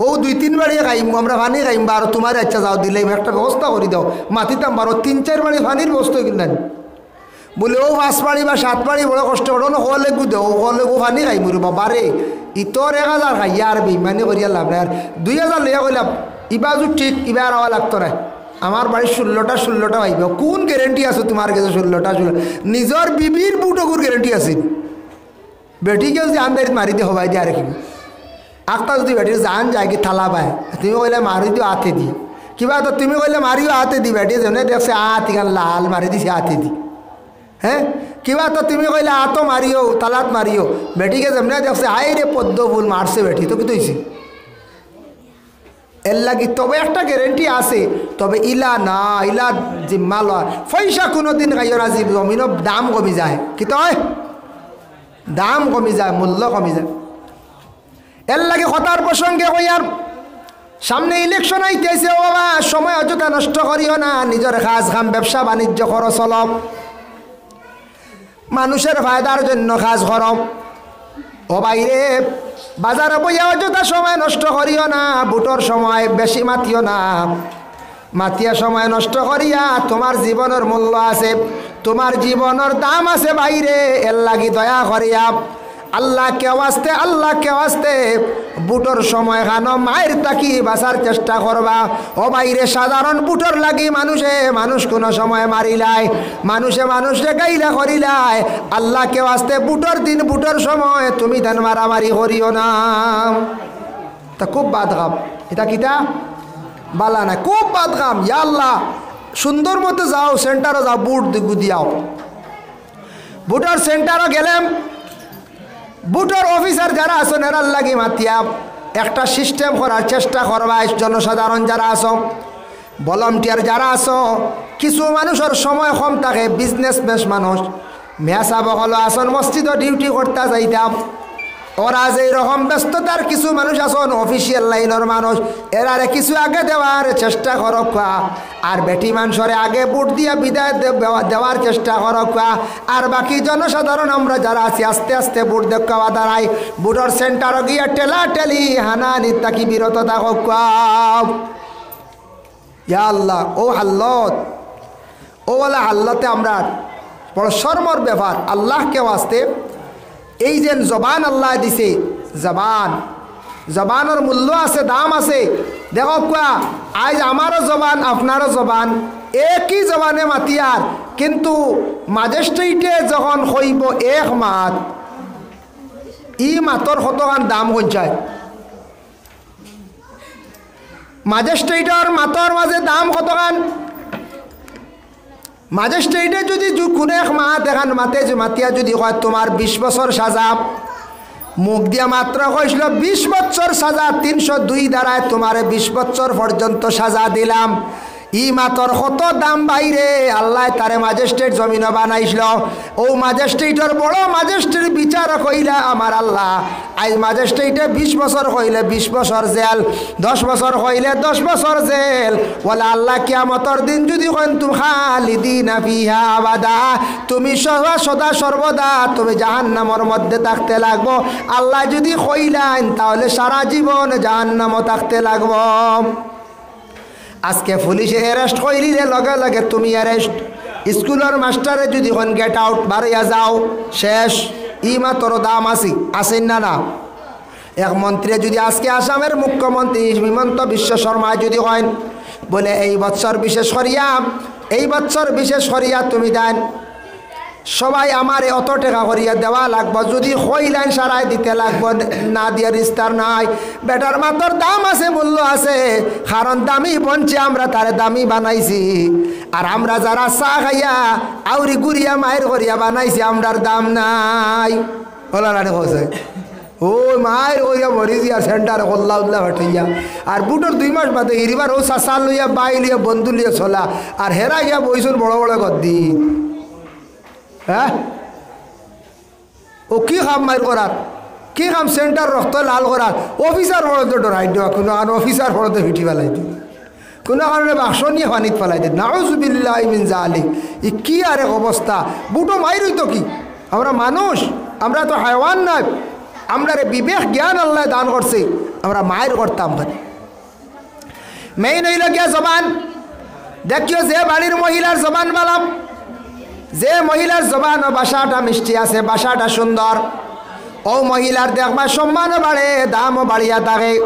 ও দুই তিন বাড়ি খাইম, আমরা পানি খাইম, বা আর তুমার ইচ্ছা যাও দিলে একটা ব্যবস্থা করি দাও। মাতিতাম বারো তিন চার বাড়ি পানির ব্যবস্থা কিনা। বুলে, "ও পাঁচ বাড়ি বা সাত বাড়ি বড় কষ্ট করো না, খলে গুদো, ও খলে গু পানি খাইমু রে বাবা রে।" ইতর এক হাজার খাইয়া আর বেইমানি করিয়া লাভ নাই। আর দুই হাজার লইয়া কইলাম, ইবাজু ঠিক, ইবা আর আওয়া লাগতো না। আমার বাড়ি ষোলোটা, ষোলোটা পাইবে। কোন গ্যারান্টি আছে তুমার গেছে ষোলোটা, ষোলো? নিজর বিবির ভোটগুর গ্যারান্টি আছে? বেটিকেও যে আন্দারিত মারি দে, হবাই দে আরে কি? আখতা যুদি বেটির জান যায় কি থালা পায়, তুমি কইলে মারি দিও আতে দি। কিবা তো তুমি কইলে মারিও আতে দি, বেটি যেমনে দেখছে আত ইখান লাল মারি দিছে আতে দি। হ্যাঁ? কিবা তো তুমি কইলে আতো মারিও, থালাত মারিও। বেটিকে যেমনে দেখছে, "হায় রে পদ্ম ফুল মারছে বেটি, তো কিতা অইছে?" এর লাগি তবে একটা গ্যারান্টি আছে, তবে ইলা না, ইলা জিম্মা লয়। পয়সা কুনুদিন খাইও না, জি, জমিনর দাম কমি যায়। কিতা অয়? দাম কমি যায়, মূল্য কমি যায়। এর লাগি কথার প্রসঙ্গে কইয়ার, সামনে ইলেকশন আইতেছে, ও বাবা, সময় অযথা নষ্ট করিও না, নিজর কাজ কাম, ব্যবসা বাণিজ্য করো, চলো। মানুষের ফায়দার জন্য কাজ করো। ও ভাইরে, বাজারো বইয়া অযথা সময় নষ্ট করিও না, ভোটর সময় বেশি মাতিও না। মাতিয়া সময় নষ্ট করিয়া তুমার জীবনর মূল্য আছে, তুমার জীবনর দাম আছে ভাইরে। এর লাগি দয়া করিয়া আল্লাহকে ওয়াস্তে, আল্লাহকে ওয়াস্তে ভোটর সময় খানো মাইর থাকি বাঁচার চেষ্টা করবা। ও ভাইরে, সাধারণ ভোটর লাগি মানুষে মানুষ কুনু সময় মারিলায়, মানুষে মানুষরে গাইলা করিলায়। আল্লাহকে ওয়াস্তে ভোটর দিন, ভোটর সময় তুমি তান মারামারি করিও না। তা খুব বাদ কাম। ইতা কিতা? বালা না, খুব বাদ কাম। ইয়া আল্লাহ, সুন্দর মতো যাও, সেন্টারো যাও, ভোট দি-, দিয়াও। ভোটর সেন্টারো গেলাম, ভোটর অফিসার যারা আছইন, এরার লাগি মাতিয়া একটা সিস্টেম করার চেষ্টা করবা, জনসাধারণ যারা আছো, ভলান্টিয়ার যারা আছো, কিছু মানুষর সময় কম থাকে, বিজনেসম্যান মানুষ, মিয়া সাব অকল আছইন, মসজিদো ডিউটি করতা যাইতা, ওরা যেই রকম ব্যস্ততার কিছু মানুষ আছইন, অফিসিয়াল লাইনর মানুষ, এরারে কিছু আগে দেওয়ার চেষ্টা করউক্কা। আর বেটি মানষরে আগে ভোট দিয়া বিদায় দে-, দেওয়া-, দেওয়ার চেষ্টা করউক্কা। আর বাকি জনসাধারণ আমরা যারা আছি, আস্তে আস্তে ভোট দেউক্কা বা দাঁড়াই, ভোটর সেন্টারো গিয়া ঠেলাঠেলি হানাহানির থাকি বিরত থাকউক্কা। ইয়া আল্লাহ, অউ হালত, অউ ওলা হালতে আমরার বড় শরমর ব্যাপার। আল্লাহকে ওয়াস্তে, এই যেন জবান আল্লায় দিছে, জবান, জবানর মূল্য আছে, দাম আছে। দেখউক্কা, আইজ আমারও জবান, আপনারও জবান, একই জবানে মাতিয়ার, কিন্তু ম্যাজিস্ট্রেটে যখন কইবো এক মাত, ই মাতর কতখান দাম কইন চায়। ম্যাজিস্ট্রেটর মাতর মাঝে দাম কতখান? ম্যাজিস্ট্রেটে যুদি জু-, কুনু এক মাত এখান মাতে জু-, মাতিয়া যুদি কয়, "তুমার বিশ বছর সাজা", মুখ দিয়া মাত্র কইছিল, "বিশ বছর সাজা, তিনশো দুই ধারায় তুমারে বিশ বছর পর্যন্ত সাজা দিলাম।" ই মাতর কত দাম ভাইরে, আল্লায় তারে ম্যাজিস্ট্রেট জমিনো বানাইছিল। অউ ম্যাজিস্ট্রেটর বড় ম্যাজিস্ট্রেট বিচারক অইলা আমার আল্লাহ। আইজ ম্যাজিস্ট্রেটে বিশ বছর কইলে বিশ বছর জেল, দশ বছর কইলে দশ বছর জেল। ওলা আল্লাহ কিয়ামতর দিন যুদি কইন, "তুম খালিদিনা ফিহা আবাদা", তুমি সদা, সদা সর্বদা তুমি জাহান্নামর মধ্যে থাকতে লাগবো। আল্লায় যুদি কইলাইন, তাহলে সারা জীবন জাহান্নামো থাকতে লাগবো। আজকে পুলিশে অ্যারেস্ট করিলে লগে লগে তুমি অ্যারেস্ট। স্কুলর মাস্টারে যুদি কইন, "Get out, বারইয়া যাও", শেষ। ই মাতর দাম আছে, আছে না, না? এক মন্ত্রীয়ে যুদি আজকে আসামের মুখ্যমন্ত্রী হিমন্ত বিশ্ব শর্মায় যুদি কইন, বলে, "এই বছর বিশেষ করিয়া, এই বছর বিশেষ করিয়া তুমি দেন, সবাই আমারে অত টেকা করিয়া দেওয়া লাগবো", যুদি কইলাইন সারায় দিতে লাগবো, না দিয়ার ইস্তার নাই। বেটার মাতর দাম আছে, মূল্য আছে, কারণ দামি বনছে, আমরা তারে দামি বানাইছি। আর আমরা যারা চা খাইয়া আউরি গুড়িয়া মাইর করিয়া বানাইছি, আমরার দাম নাই। ওলা নানি কইছে, ও মাইর করিয়া মরি যিয়া সেন্টারে কল্লা উল্লা ফাটাইয়া। আর ভোটর দুই মাস বাদে হিরিবার অউ চাচা লইয়া, বাই লইয়া, বন্ধু লইয়া চলা। আর হেরা গিয়া বইছইন বড় বড় গদ্দি। হ্যাঁ? ও কি কাম মাইর করার? কি কাম সেন্টার রক্ত লাল করার? অফিসার পর্যন্ত ডরাই দেওয়া, কুনু কারণে অফিসার পর্যন্ত ফিটি ফালাই দিত, কুনু কারণে বাক্স নিয়া পানিত ফালাই দিত। নাউজুবিল্লাহি মিন জালিক। ই কি আরেক অবস্থা? ভোটো মাইর অইতো কি? আমরা মানুষ, আমরা তো হায়ওয়ান নায়। আমরারে বিবেক জ্ঞান আল্লায় দান করছে, আমরা মাইর করতাম পারি। মেইন অইলো গিয়া জবান। দেখিও, যে বাড়ির মহিলার জবান বালা, যে মহিলার জবান ও ভাষাটা মিষ্টি আছে, ভাষাটা সুন্দর, অউ মহিলার দেখবা সম্মানও বাড়ে, দামও বাড়িয়া থাকে।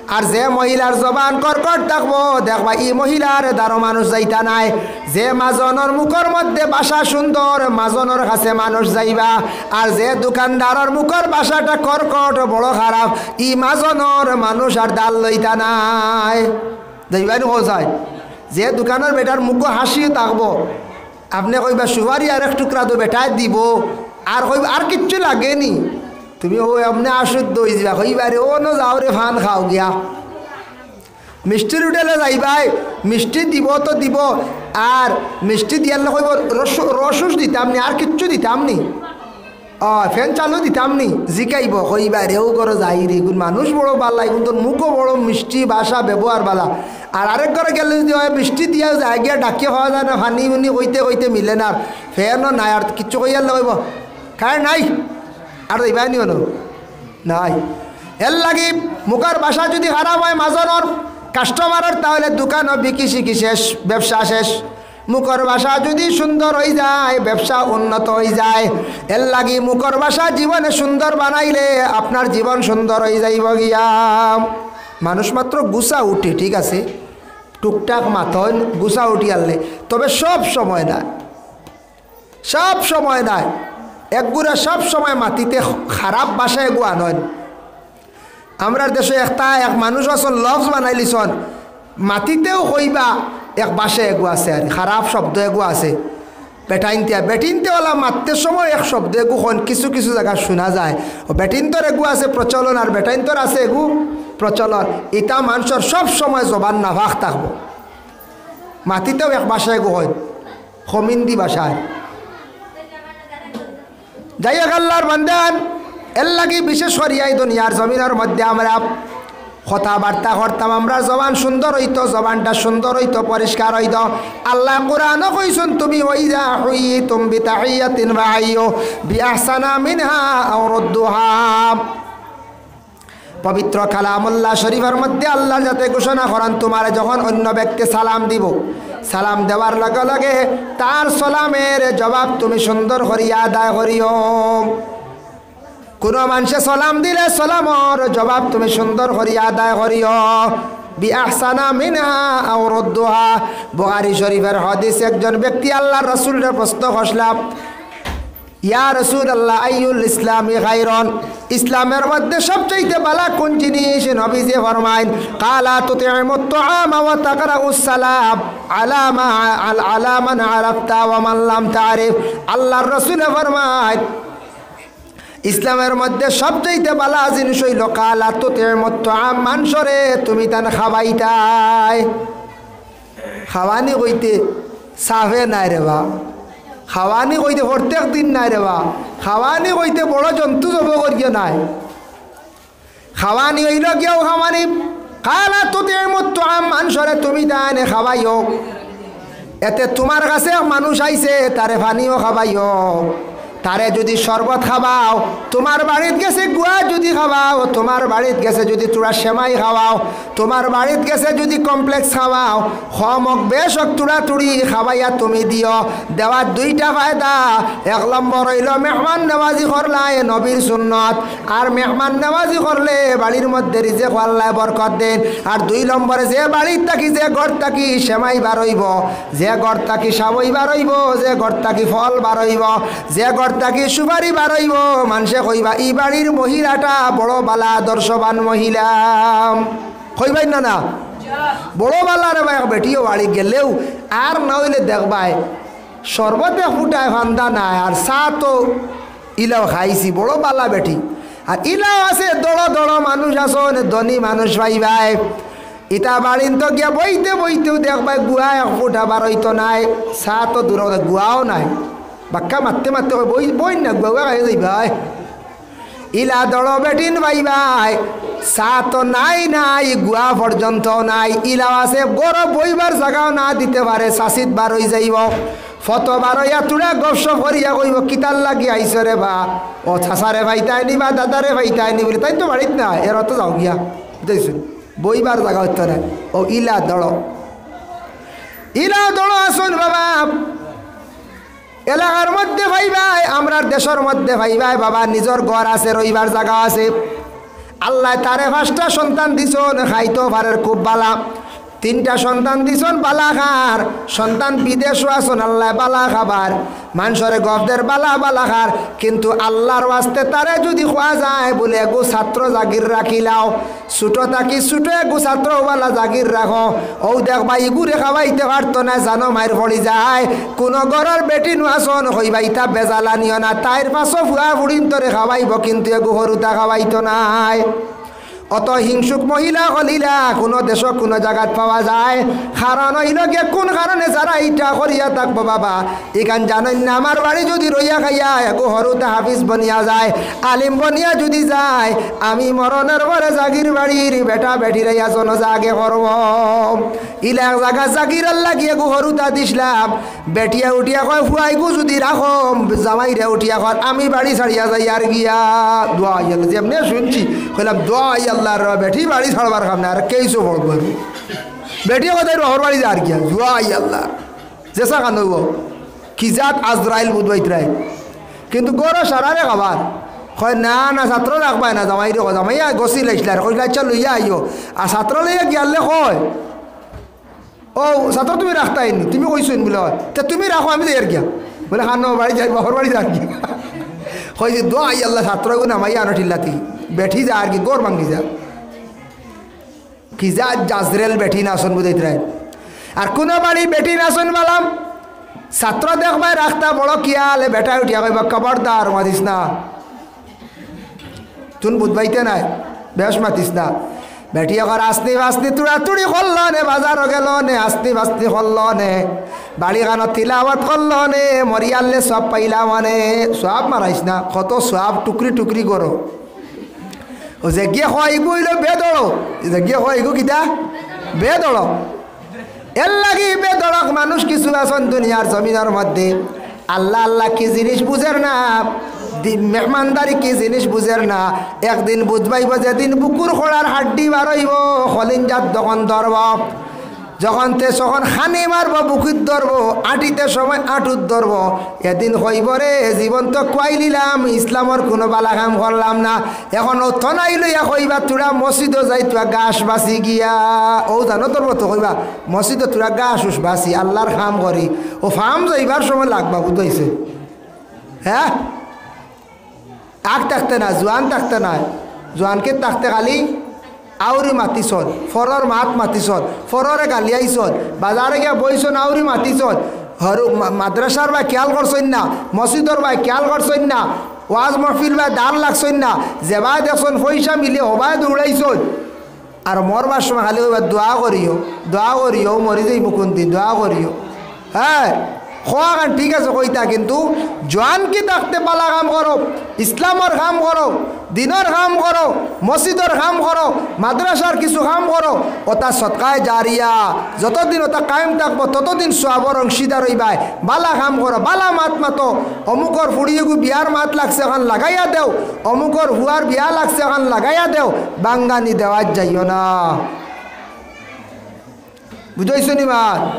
আর যে মহিলার জবান কর্কট থাকবো, দেখবা ই মহিলার দ্বারো মানুষ যাইতা নায়। যে মাজনর মুখর মধ্যে ভাষা সুন্দর, মাজনর কাছে মানুষ যাইবা। আর যে দোকানদারর মুখর ভাষাটা কর্কট, বড় খারাপ, ই মাজনর মানুষ আর দাল লইতা নায়। যাইবানি কও চাই? যে দোকানর বেটার মুখো হাসি থাকবো, আপনে কইবা, "সুপারি আরেক টুকরা দেও, বেটায় দিবো।" আর কইবা, "আর কিচ্ছু লাগেনি।" তুমি অউ এমনে অশুদ্ধ অইযিবা, কইবা, "রে, অনো যাও রে, পান খাও গিয়া।" মিষ্টির হোটেলে যাইবায়, মিষ্টি দিবো তো দিবো, আর মিষ্টি দিয়ারলে কইবো, "রস, রস উস দিতাম নি, আর কিচ্ছু দিতাম নি?" অ, ফ্যান চালু দিতাম নি? জিকাইবো, কইবা, "রে, অউ ঘরো যাই রে, ইগুন মানুষ বড় বালা, ইগুনতর মুখও বড় মিষ্টি, ভাষা, ব্যবহার বালা।" আর আরেক ঘরো গেলে যুদি অয়, মিষ্টি দিয়া যায় গিয়া, ডাকিয়া খাওয়া যায় না, পানি উনি কইতে কইতে মিলে না, আর ফ্যানও নাই, আর কিচ্ছু কইয়ারলে কইবো, "কারেন্ট নাই।" আর যাইবানি অনো? নাই। এরলাগি মুখর ভাষা যুদি খারাপ অয় মাজনর, কাস্টমারর, তাহলে দোকানও বিকি শিকি শেষ, ব্যবসা শেষ। মুখর ভাষা যুদি সুন্দর অইযায়, ব্যবসা উন্নত অইযায়। এরলাগি মুখর ভাষা জীবনে সুন্দর বানাইলে আপনার জীবন সুন্দর অইযাইবো গিয়া। মানুষ মাত্র গুছা উঠে, ঠিক আছে, টুকটাক মাতইন গুছা উঠিয়ারলে, তবে সব সময় না। সব সময় নায়, এগুরা সব সময় মাতিতে খারাপ ভাষা এগু আনইন। আমরার দেশো একটা এক মানুষ আছইন, লফজ বানাইলিছইন, মাতিতেও কইবা এক ভাষা এগু আছে, আর খারাপ শব্দ এগু আছে। বেটাইন্তে, বেটিন্তে ওলা মাততে সময় এক শব্দ এগু কইন, কিছু কিছু জাগাত শুনা যায়। ও বেটিন্তর এগু আছে প্রচলন, আর বেটাইন্তর আছে এগু প্রচলন। ইতা মানষর সব সময় জবান নাপাক থাকবো, মাতিতেও এক ভাষা এগু কইন। কমিন্দি ভাষায়। যাই হোক, আল্লাহর বান্দান, এর লাগি বিশেষ করিয়া এই দুনিয়ার জমিনর মধ্যে আমরা কথাবার্তা করতাম, আমরার জবান সুন্দর অইতো, জবানটা সুন্দর অইতো, পরিষ্কার অইতো। আল্লায় কোরআনো কইছইন, "তুমি ওয়াইজা হুইয়িতুম বিতাহিয়াতিন ফাহাইয়ু বিআহসানা মিনহা আও রুদ্দুহা।" পবিত্র কালামুল্লাহ শরীফর মধ্যে আল্লায় যাতে ঘোষণা করইন, তুমারে যখন অইন্য ব্যক্তি সালাম দিবো, সালাম দেওয়ার লগে লগে তার সালামর জবাব তুমি সুন্দর করিয়া আদায় করিও। কুনু মানষে সালাম দিলে সালামর জবাব তুমি সুন্দর করিয়া আদায় করিও। বিআহসানা মিনহা আও রুদ্দুহা। বুখারী শরীফর হাদিস, একজন ব্যক্তি আল্লার রাসূলরে প্রশ্ন করছলা, "ইয়া রাসূলুল্লাহ, আইয়ুল ইসলামি খায়রুন?" ইসলামর মধ্যে সবচাইতে ভালা কুন জিনিস? নবীজি ফরমাইন, "ক্বালা তুতইমুত তাআমা ওয়া তাকরাউস সালাম আলা মা-, আল-, আলা মান আরাফতা ওয়া মান লাম তারিফ।" আল্লার রাসূলে ফরমাইন, ইসলামর মধ্যে সবচাইতে ভালা জিনিস অইলো, "ক্বালা তুতইমুত তাআম", মানষরে তুমি তান খাবাইতায়। খাবানি কইতে সাফে নায় রে বা, খাবানি কইতে প্রত্যেক দিন নায় রে বা, খাবানি কইতে বড় জন্তু জবো করিয়া নায়। খাবানি অইলো গিয়াও খাবানি, "ক্বালা তুতইমুত তাআম", মানষরে তুমি তানে খাবাইও। এতে তুমার কাছে এক মানুষ আইছে, তারে পানিও খাবাইও। তারে যুদি শরবত খাবাও, তুমার বাড়িত গেছে গুয়া যুদি খাবাও, তুমার বাড়িত গেছে যুদি তুরা সেমাই খাবাও, তুমার বাড়িত গেছে যুদি কমপ্লেক্স খাবাও, কম অউক বেশ অউক তুড়া তুড়ি খাবাইয়া তুমি দিও। দেওয়ার দুইটা ফায়দা, এক নম্বর অইলো মেহমান নওয়াজি করলায় নবীর সুন্নত, আর মেহমান নওয়াজি করলে বাড়ির মধ্যে রিজেক আল্লায় বরকত দেইন। আর দুই নম্বরে যে বাড়িত থাকি, যে ঘর থাকি সেমাই বার অইবো, যে ঘর থাকি সাবই বার অইবো, যে ঘর থাকি ফল বার অইবো, যে ঘর থাকি সুপারি বার অইবো, মানষে কইবা, "ই বাড়ির মহিলাটা বড় ভালা আদর্শবান মহিলা।" কইবা নি না? বড় ভালা রে বা, এক বেটিও বাড়ি গেলেও আর না অইলে দেখবায় শরবত এক ফুটায় ফান্দা নাই, আর চা তো ইলাও খাইছি, বড় ভালা বেটি। আর ইলাও আছে, দড়ো দড়ো মানুষ আছইন, ধনী মানুষ পাইবায়। ইতা বাড়িন্ত গিয়া বইতে বইতেও দেখবায় গুয়া এক ফুটা বার অইতো নায়, চা তো দূরর কথা, গুয়াও নাই। বাক্কা মাততে মাততে কয়, "বই, বইন না, গুয়া গুয়া খাইয়া যাইবায়।" ইলা দড়ো বেটিন পাইবায়, চা তো নাই নাই, গুয়া পর্যন্ত নাই। ইলাও আছে, ঘরো বইবার জাগাও না দিতে পারে, চাচিত বার অই যাইবো। ফতো বার অইয়া তুড়া গপসপ করিয়া কইবো, "কিতার লাগি আইছো রে বা? ও চাচারে পাইতায় নি বা দাদারে পাইতায় নি?" বুলি, "তাইন তো বাড়িত নাই, এরা তো যাও গিয়া।" বুঝাইছইন? বইবার জাগা অইতো নায়। ও ইলা দড়ো, ইলা দড়ো আছইন বাবা। এলাকার মধ্যে পাইবায়, আমরার দেশর মধ্যে পাইবায় বাবা, নিজর ঘর আছে, রইবার জাগা আছে। আল্লায় তারে পাঁচটা সন্তান দিছইন, খাইতো পারের খুব ভালা। তিনটা সন্তান দিছইন ভালা খার, সন্তান বিদেশো আছইন, আল্লায় ভালা খাবার, মানষরে গফ দের ভালা ভালা খার, কিন্তু আল্লার ওয়াস্তে তারে যুদি কওয়া যায় বুলে, "এগু ছাত্র জাগির রাখিলাও, ছোট থাকি ছোট এগু ছাত্র অলা জাগির রাখো।" অউ দেখবায়, ইগুরে খাওয়াইতে পারতো নায়, জানো মাইর পড়ি যায়। কুনু ঘরর বেটিন আছইন, কইবা, "ইতা বেজাল আনিও না, তাইর পাঁচো ফুয়া ফুড়িন্তরে খাওয়াইবো, কিন্তু এগু হুরুতা খাওয়াইতো নায়।" অত হিংসুক মহিলা অকল ইলা কুনু দেশো কুনু জাগাত পাওয়া যায়? কারণ অইলো গিয়া কুন কারণে যারা ইতা করিয়া থাকবো বাবা, ইখান জানইন না, আমার বাড়ি যুদি রইয়া খাইয়া এগু হুরুতা হাফিজ বনিয়া যায়, আলিম বনিয়া যুদি যায়, আমি মরণর পরে জাগির বাড়ির বেটা বেটিরে ইয়া জনজাগে করবো। ইলা এক জাগা জাগিরর লাগি এগু হুরুতা দিছলাম, বেটিয়ে উঠিয়া কয়, "ফুয়া ইগু যুদি রাখো, জামাইরে উঠিয়া কর, আমি বাড়ি ছাড়িয়া যাইয়ার গিয়া।" দোয়াই আল্লাহ, যেমনে শুনছি, কইলাম, "দোয়াই আল্লাহ রে, বেটি বাড়ি ছাড়বার কাম নাই, আর কেইসো পড়বো।" বেটিয়ে কয়, "তাইর বাপর বাড়ি যার গিয়া।" দোয়াই আল্লাহ, যেছা খান অইবো, কি জাত আজরাইল বুধবাইতরাই। কিন্তু ঘরো সারারে খাবার। কয়, "না, না, ছাত্র রাখবায় না, জামাইরে কও, জামাইয়ে গছিল আইছলা, আর কইলা, 'আচ্ছা, লইয়া আইও।' আর ছাত্র লইয়া গিয়ালে কয়, 'ও, ছাত্র তুমি রাখতায় নি, তুমি কইছো নি বুলে, তে তুমি রাখো, আমি যাইয়ার গিয়া।' বুলে, "খানো বাড়ি যাই, বাপর বাড়ি যার গিয়া।" কইছে, "দোয়াই আল্লাহ, ছাত্র এগু নামাইয়া আনো ঠিল্লাতি, বেটি যার গি, ঘর ভাঙ্গি যা।" কি জাত আজরাইল বেটিন আছইন বুঝাইতরাই। আর কুনু বাড়ি বেটিন আছইন বালা, ছাত্র দেখবায় রাখতা বড় খিয়ালে, বেটায় উঠিয়া কইবা, "খবরদার মাতিস না, তুন বুঝবাইতে নায়, বেশ মাতিস না।" বেটি অকর আস্তি বাস্তি তুড়াতুড়ি করলো নে, বাজারো গেলো নে, আস্তি বাস্তি করলো নে, বাড়ি গানো তিলাওয়াত করলো নে, মরিয়াল্লে সব পাইলাম নে। সব মারাইস না, কত সব টুকরি টুকরি করো। ও যে গিয়ে হয় ইগু হইল বেদড়ো, যে গিয়ে হয় ইগু কিতা? বেদড়ো। এর লাগি বেদড়ক মানুষ কিছু আছইন দুনিয়ার জমিনর মধ্যে। আল্লাহ আল্লাহ কি জিনিস বুঝের না, দি-, মেহমানদারি কি জিনিস বুঝের না। একদিন বুঝবাইব যেদিন বুকুর খোড়ার হাড্ডি বারইব, খলিঞ্জাত যখন ধরব, যখন তে তখন খানি মারব, বুকুত ধরব, আটিতে সময় আটুত ধরব, এদিন কইব রে, জীবন তো খুয়াই নিলাম, ইসলামর কুনু বালা কাম করলাম না। এখন ও তনাই লইয়া কইবা, তুরা মসজিদো যাই তুরা গাছ বাসি গিয়া। ও জানো তোর মতো কইবা, মসজিদো তুরা গাছ উস বাসি, আল্লাহর কাম করি। ও ফাম যাইবার সময় লাগবা, বুঝাইছে? হ্যাঁ, আগ থাকতে না, জোয়ান থাকতে না, জোয়ানকে থাকতে খালি আউরি মাতিছন, ফরর মাত মাতিছন, ফররে গালিয়াইছন, বাজারে গিয়া বইছন, আউরি মাতিছন। হরু মা-, মাদ্রাসার বায় খেয়াল করছইন না, মসজিদর বায় খেয়াল করছইন না, ওয়াজ মহফিল বায় দাঁড় লাগছইন না, যেবায় দেখছন পয়সা মিলে হবায় দৌড়াইছন। আর মরবার সময় খালি কইবা, "দোয়া করিও, দোয়া করিও, মরি যাইব কোন দিন, দোয়া করিও।" হ্যাঁ, খোয়া খান ঠিক আছে কইতা, কিন্তু জোয়ানকি থাকতে বালা কাম করো, ইসলামর কাম করো, দিনর কাম করো, মসজিদর কাম করো, মাদ্রাসার কিছু কাম করো, ওটা সদকায়ে জারিয়া। যতদিন ওটা কায়েম থাকবো, ততদিন সওয়াবর অংশীদার হইবায়। বালা কাম করো, বালা মাত মাতো। অমুকর ফুড়িগু বিয়ার মাত লাগছে, এখন লাগাইয়া দেও। অমুকর হুয়ার বিয়া লাগছে, এখন লাগাইয়া দেও। বাঙ্গানি দেওয়াত যাইও না। বুঝাইছো নি মা?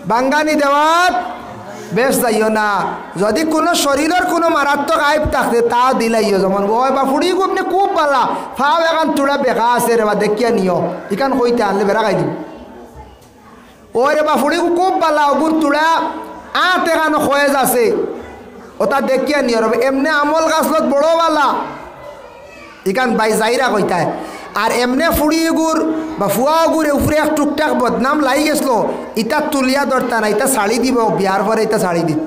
বাঙ্গানি দেওয়াত বেশ যাইও না। যদি কোনো শরীরর কোনো মারাত্মক আইব থাকতে, তা দিলাইও। যেমন, "ওই বা ফুড়িগু আপনি খুব বালা, ফাও এখন তুড়া বেকা আছে রে বা, দেখিয়া নিও।" ইখান কইতে আনলে বেড়া খাই দিব। "ওই রে বা ফুড়িগু খুব বালা, ওগুর তুড়া আত এখান খয়েজ আছে, ওটা দেখিয়া নিও রে বা। এমনে আমল গাছলত বড় বালা।" ইখান বাই যাইরা কইতায়। আর এমনে ফুড়ি এগুর বা ফুয়া এগুর উপরে এক টুকটাক বদনাম লাই গেছলো, ইতা তুলিয়া ধরতা না, ইতা ছাড়ি দিব, বিয়ার পরে ইতা ছাড়ি দিব।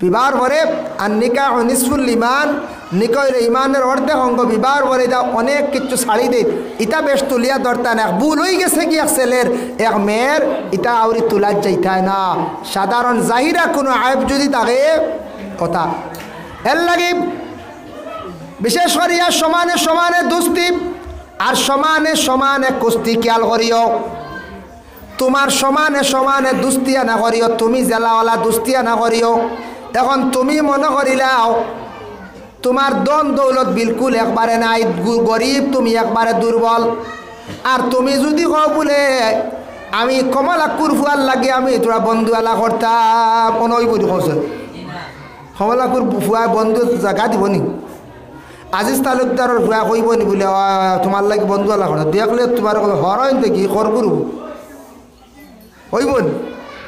বিবাহর পরে আর নিকাহ নিসফুল ইমান, নিকাহ হইলে ইমানের অর্ধেক অঙ্গ, বিবাহর পরে ইতা অনেক কিছু ছাড়ি দেয়, ইতা বেশ তুলিয়া ধরতা না। এক ভুল হই গেছে কি এক ছেলের, এক মেয়ের, ইতা আউরি তুলার যাইতায় না। সাধারণ জাহিরা কোনো আইব যদি থাকে, কথা। এর লাগি বিশেষ করিয়া সমানে সমানে দুস্তি আর সমানে সমানে কুস্তি খেয়াল করিও। তোমার সমানে সমানে দুস্তিয়া না করিও, তুমি জেলাওয়ালা দুস্তিয়া না করিও। এখন তুমি মনে করিলাও তোমার ধন দৌলত বিলকুল একবারে নাই, গু-, গরিব, তুমি একবারে দুর্বল। আর তুমি যদি কও বুলে, "আমি কমলাকুর ফুয়ার লাগি আমি তোরা বন্ধুয়ালা করতাম", কোনো ওই বুঝি কওছে। কমলাকুর ফুয়া বন্ধু জাগা দিব নি? আজিজ তালুকদারর ফুয়া কইব নি বুলে, "অ, তোমার লাগি বন্ধুয়ালা করতাম"? দেখলে তোমার কইব, "হরইন দেখি, খর করব।" কইব নি?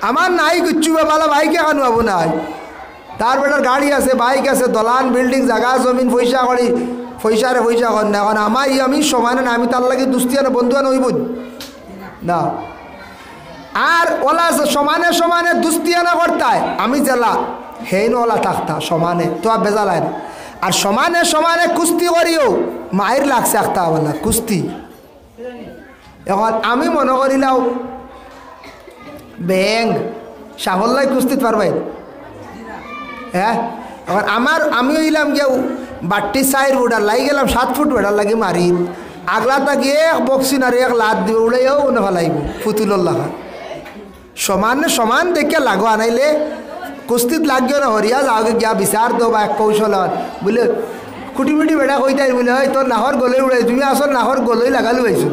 আমার নাই কিচ্ছু বা, বালা বাইক এখানো আবো নাই। তার বেটার গাড়ি আছে, বাইক আছে, দলান, বিল্ডিং, জাগা, জমিন, পয়সা করি, পয়সারে পয়সা কর না। এখন আমার ই আমি সমানে না, আমি তার লাগি দুস্তিয়া না, বন্ধুয়া না, হইব নি? না। আর ওলা যে সমানে সমানে দুস্তিয়া না করতায়, আমি জেলা, হেইন ওলা থাকতা সমানে, তো আর বেজাল অয় না। আর সমানে সমানে কুস্তি করিও, মাইর লাগছে একটা ওলা, কুস্তি। এখন আমি মনে করিলাও, ব্যাং, সাফল্যায় কুস্তিত পারবায়? হ্যাঁ? এখন আমার, আমি হইলাম গিয়া বাট্টি চাইর ফুট আর লাগি গেলাম সাত ফুট বেটার লাগি মারি। আগলা তাকি এক বক্সিন আর এক লাত দিব, উড়াইয়াও মনে ফালাইব, ফুতুলর লাখা। সমানে সমান দেখে লাগো, আনাইলে কুস্তিত লাগিও না, হরিয়া যাওগে গিয়া বিচার দেও বা এক কৌশল অর। বুলে, খুটিমুটি বেটা কইতাই বুলে, "ওই তোর নাকর গলই উড়াই, তুমি আসল নাকর গলই লাগালু পাইছো।"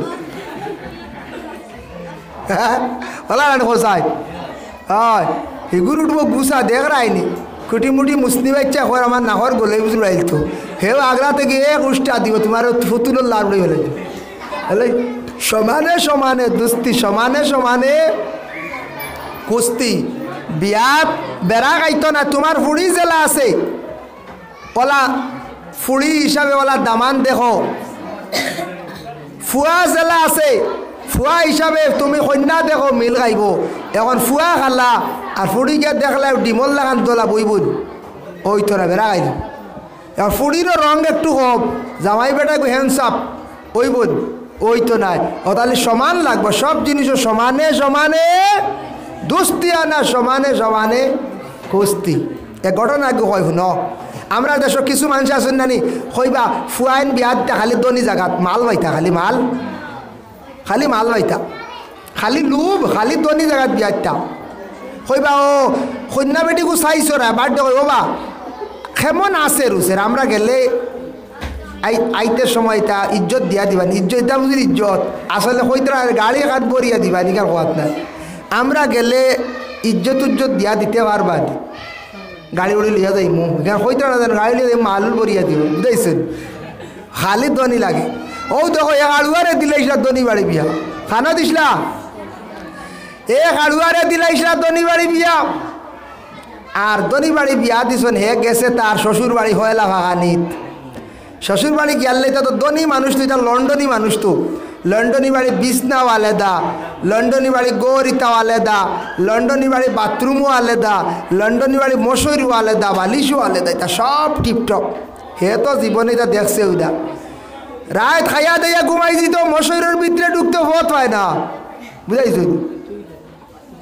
ওলা রান খোসাই। হয়, হিগুর উঠবো গুছা, দেখ রাইনি। খুটিমুটি মুসনি বাচ্চা কর আমার নাকর গলই বুঝ উড়াইল তো। হেও আগলা তাকি এক উষ্টা দিব, তোমার ফুতুলর লাড় উড়াই ফেলাই দিব। হলে সমানে সমানে দুস্তি, সমানে সমানে কুস্তি। বিয়াত বেড়া গাইতো না, তোমার ফুড়ি জেলা আছে, ওলা ফুড়ি হিসাবে ওলা দামান দেখো। ফুয়া জেলা আছে, ফুয়া হিসাবে তুমি কইন্যা দেখো, মিল খাইব। এখন ফুয়া খালা আর ফুড়ি গিয়া দেখলা ডিমর লাখান দলা বইবুন, ওই তোরা বেড়া খাইল। এখন ফুড়িরও রং একটু কম, জামাই বেটা একটু হ্যান্ডসাম, ওই বোন। ওই তো নাই। ও তাইলে সমান লাগবো, সব জিনিসও সমানে সমানে দুস্তি আনা, সমানে সমানে কুস্তি। এ ঘটনা আগে কই হুনো, আমরা দেশো কিছু মানুষ আছইন নানি, কইবা ফুয়াইন বিয়া দিতা খালি ধনী জাগাত মাল পাইতা, খালি মাল, খালি মাল পাইতা, খালি লোভ, খালি ধনী জাগাত বিয়া দিতা। কইবা ও কইন্যা বেটিগু চাইছো রা, বাড়িত কইবো বা কেমন আছে রুচের, আমরা গেলে আই-, আইতে সময় ইতা ইজ্জত দিয়া দিবানি, ইজ্জত ইতা বুঝির ইজ্জত। আসলে কইতরা গাড়ি এখান ভরিয়া দিবানি, কেন কওয়াত না? আমরা গেলে ইজ্জত উজ্জত দিয়া দিতে পারবানি, গাড়ি উড়ি লইয়া যাইমু, কেন কইতরা না জানো, গাড়ি লইয়া যাইমু, মাল ভরিয়া দিমু, বুঝাইছইন? খালি ধনী লাগে। ও দেখো, এক আড়ুয়ারে দিলাইছলা ধনী বাড়ি বিয়া, খানা দিছলা, এক আড়ুয়ারে দিলাইছলা ধনী বাড়ি বিয়া। আর ধনী বাড়ি বিয়া দিছইন, হে গেছে তার শ্বশুর বাড়ি হয়লা ফাহানিত। শ্বশুর বাড়ি গিয়ার লাগি তো ধনী মানুষ তো, ইতা লন্ডনী মানুষ তো। লন্ডনী বাড়ি বিছনাও আলাদা, লন্ডনী বাড়ি ঘর ইতাও আলাদা, লন্ডনী বাড়ি বাথরুমও আলাদা, লন্ডনী বাড়ি মশারিও আলাদা, বালিশও আলাদা, ইতা সব টিপটপ। হে তো জীবনে ইতা দেখছে ওইটা। রাইত খাইয়া দাইয়া ঘুমাই দিত, মশারির ভিতরে ঢুকতে পথ পায় না, বুঝাইছইন?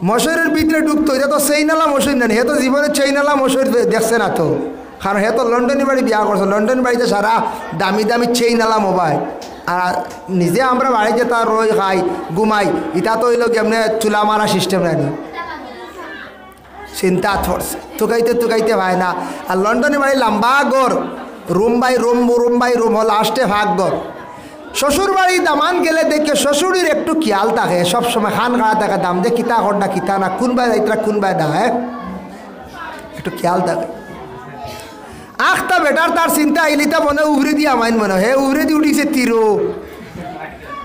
মশারির ভিতরে ঢুকতো, ইটা তো চেইনআলা মশারি নানি, হে তো জীবনে চেইনআলা মশারি দে-, দেখছে না তো। কারণ হে তো লন্ডনী বাড়ি বিয়া করছে, লন্ডনী বাড়িত সারা দামি দামি চেইনআলা মোবাইল। আর নিজে আমরা বাড়িত যেতা রই খাই, ঘুমাই, ইতা তো অইলো গি এমনে চুলা মারা সিস্টেম নানি। চিন্তাত পড়ছে, তুকাইতে তুকাইতে পায় না। আর লন্ডনী বাড়ি লম্বা ঘর, room by room, room by room, লাস্টে ফাঁক ঘর। শ্বশুর বাড়ি দামান গেলে দেখে শ্বশুরির একটু খেয়াল থাকে, সব সময় খান খাড়া থাকে, দাম দে কিতা কর না কিতা না, কুনবায় যাইতরা কুনবায় না, হ্যাঁ, একটু খেয়াল থাকে। আখতা বেটার তার চিন্তা আইলিতা মনে উফরেদি হামাইন মনে, হে উফরেদি উঠিছে তীরও।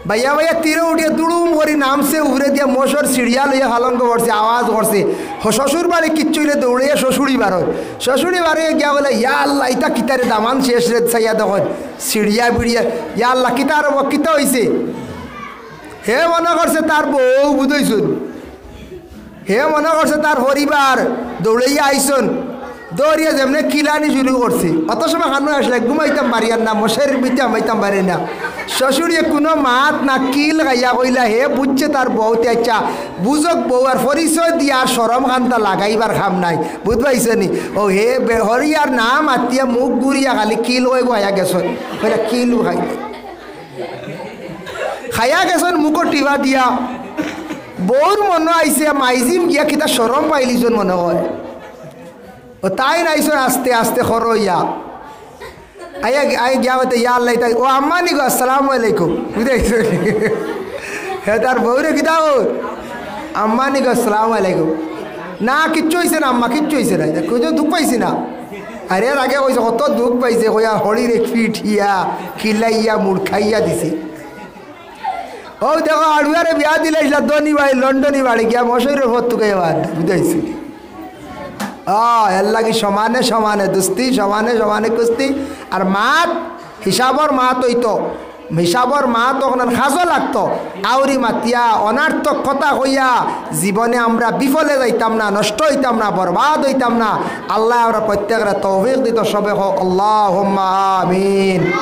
বাইয়া বাইয়া তীরও উঠিয়া দুড়ুম করি নামছে উফরেদিয়া, মশার সিঁড়িয়া লইয়া হালঙ্গ করছে, আওয়াজ করছে। হ-, শ্বশুর বাড়ি কিচ্ছু অইলে দৌড়াইয়া শ্বশুরি বারয়। শ্বশুরি বারয় গিয়া বলে, "ইয়া আল্লাহ, ইতা কিতারে দামান শেষ রে, চাইয়া দেখইন।" সিঁড়িয়া বিড়িয়া, "ইয়া আল্লাহ, কিতা রে বা, কিতা অইছে?" হে মনে করছে তার বউ, বুঝাইছইন। হে মনে করছে তার পরিবার দৌড়াইয়া আইছইন, দৌড়িয়া যেমনে কিলানি শুরু করছে। অত সময় খানো আসলে ঘুমাইতাম পারিয়ার না, মশারির ভিতরে হামাইতাম পারি না। শ্বশুরিয়ে কুনু মাত না, কিল খাইয়া কইলা, হে বুঝছে তার বউতে, আচ্ছা, বুঝক বউ, আর পরিচয় দিয়া আর শরম খান্তা লাগাইবার কাম নাই, বুঝ পাইছনি? ও হে বে-, হরিয়ার নাম আতিয়া মুখ ঘুরিয়া খালি কিল কই খাইয়া গেছইন, কইলা কিল খাই। খাইয়া গেছইন মুখো টিবা দিয়া। বউর মনো আইছে, মাইজিম গিয়া কিতা শরম পাইলিছইন মনে অয়। ও তাইন আইছইন আস্তে আস্তে খরইয়া। আইয়া, আই গিয়া মাতে, "ইয়া আল্লাহ, ইতা, ও আম্মানি গো, আসসালামু আলাইকুম।" বুঝাইছনি? হে তার বউরে কিতা ও? "আম্মানি গো, আসসালামু আলাইকুম।" "না, কিচ্ছু অইছে না আম্মা, কিচ্ছু অইছে না।" কইছে, "দুখ পাইছি না।" আরে, এর আগে কইছে কত দুখ পাইছে, কইয়া হরিরে পিটিয়া, কিলাইয়া, মুড়খাইয়া দিছে। ও দেখো, আড়ুয়ারে বিয়া দিলাইছলা ধনী বাড়ি, লন্ডনী বাড়ি গিয়া মশারির পথ তুকাইয়া বাদ, বুঝাইছি? আ, এর লাগি সমানে সমানে দুস্তি, সমানে সমানে কুস্তি। আর মাত, হিসাবর মাত অইতো, হিসাবর মাত অখন কাজো লাগতো। আউরি মাতিয়া, অনার্থক কথা কইয়া জীবনে আমরা বিফলে যাইতাম না, নষ্ট অইতাম না, বরবাদ অইতাম না। আল্লায় আমরা প্রত্যেকরে তৌফিক দিতো। সবে কও, আল্লাহুম্মা আমিন।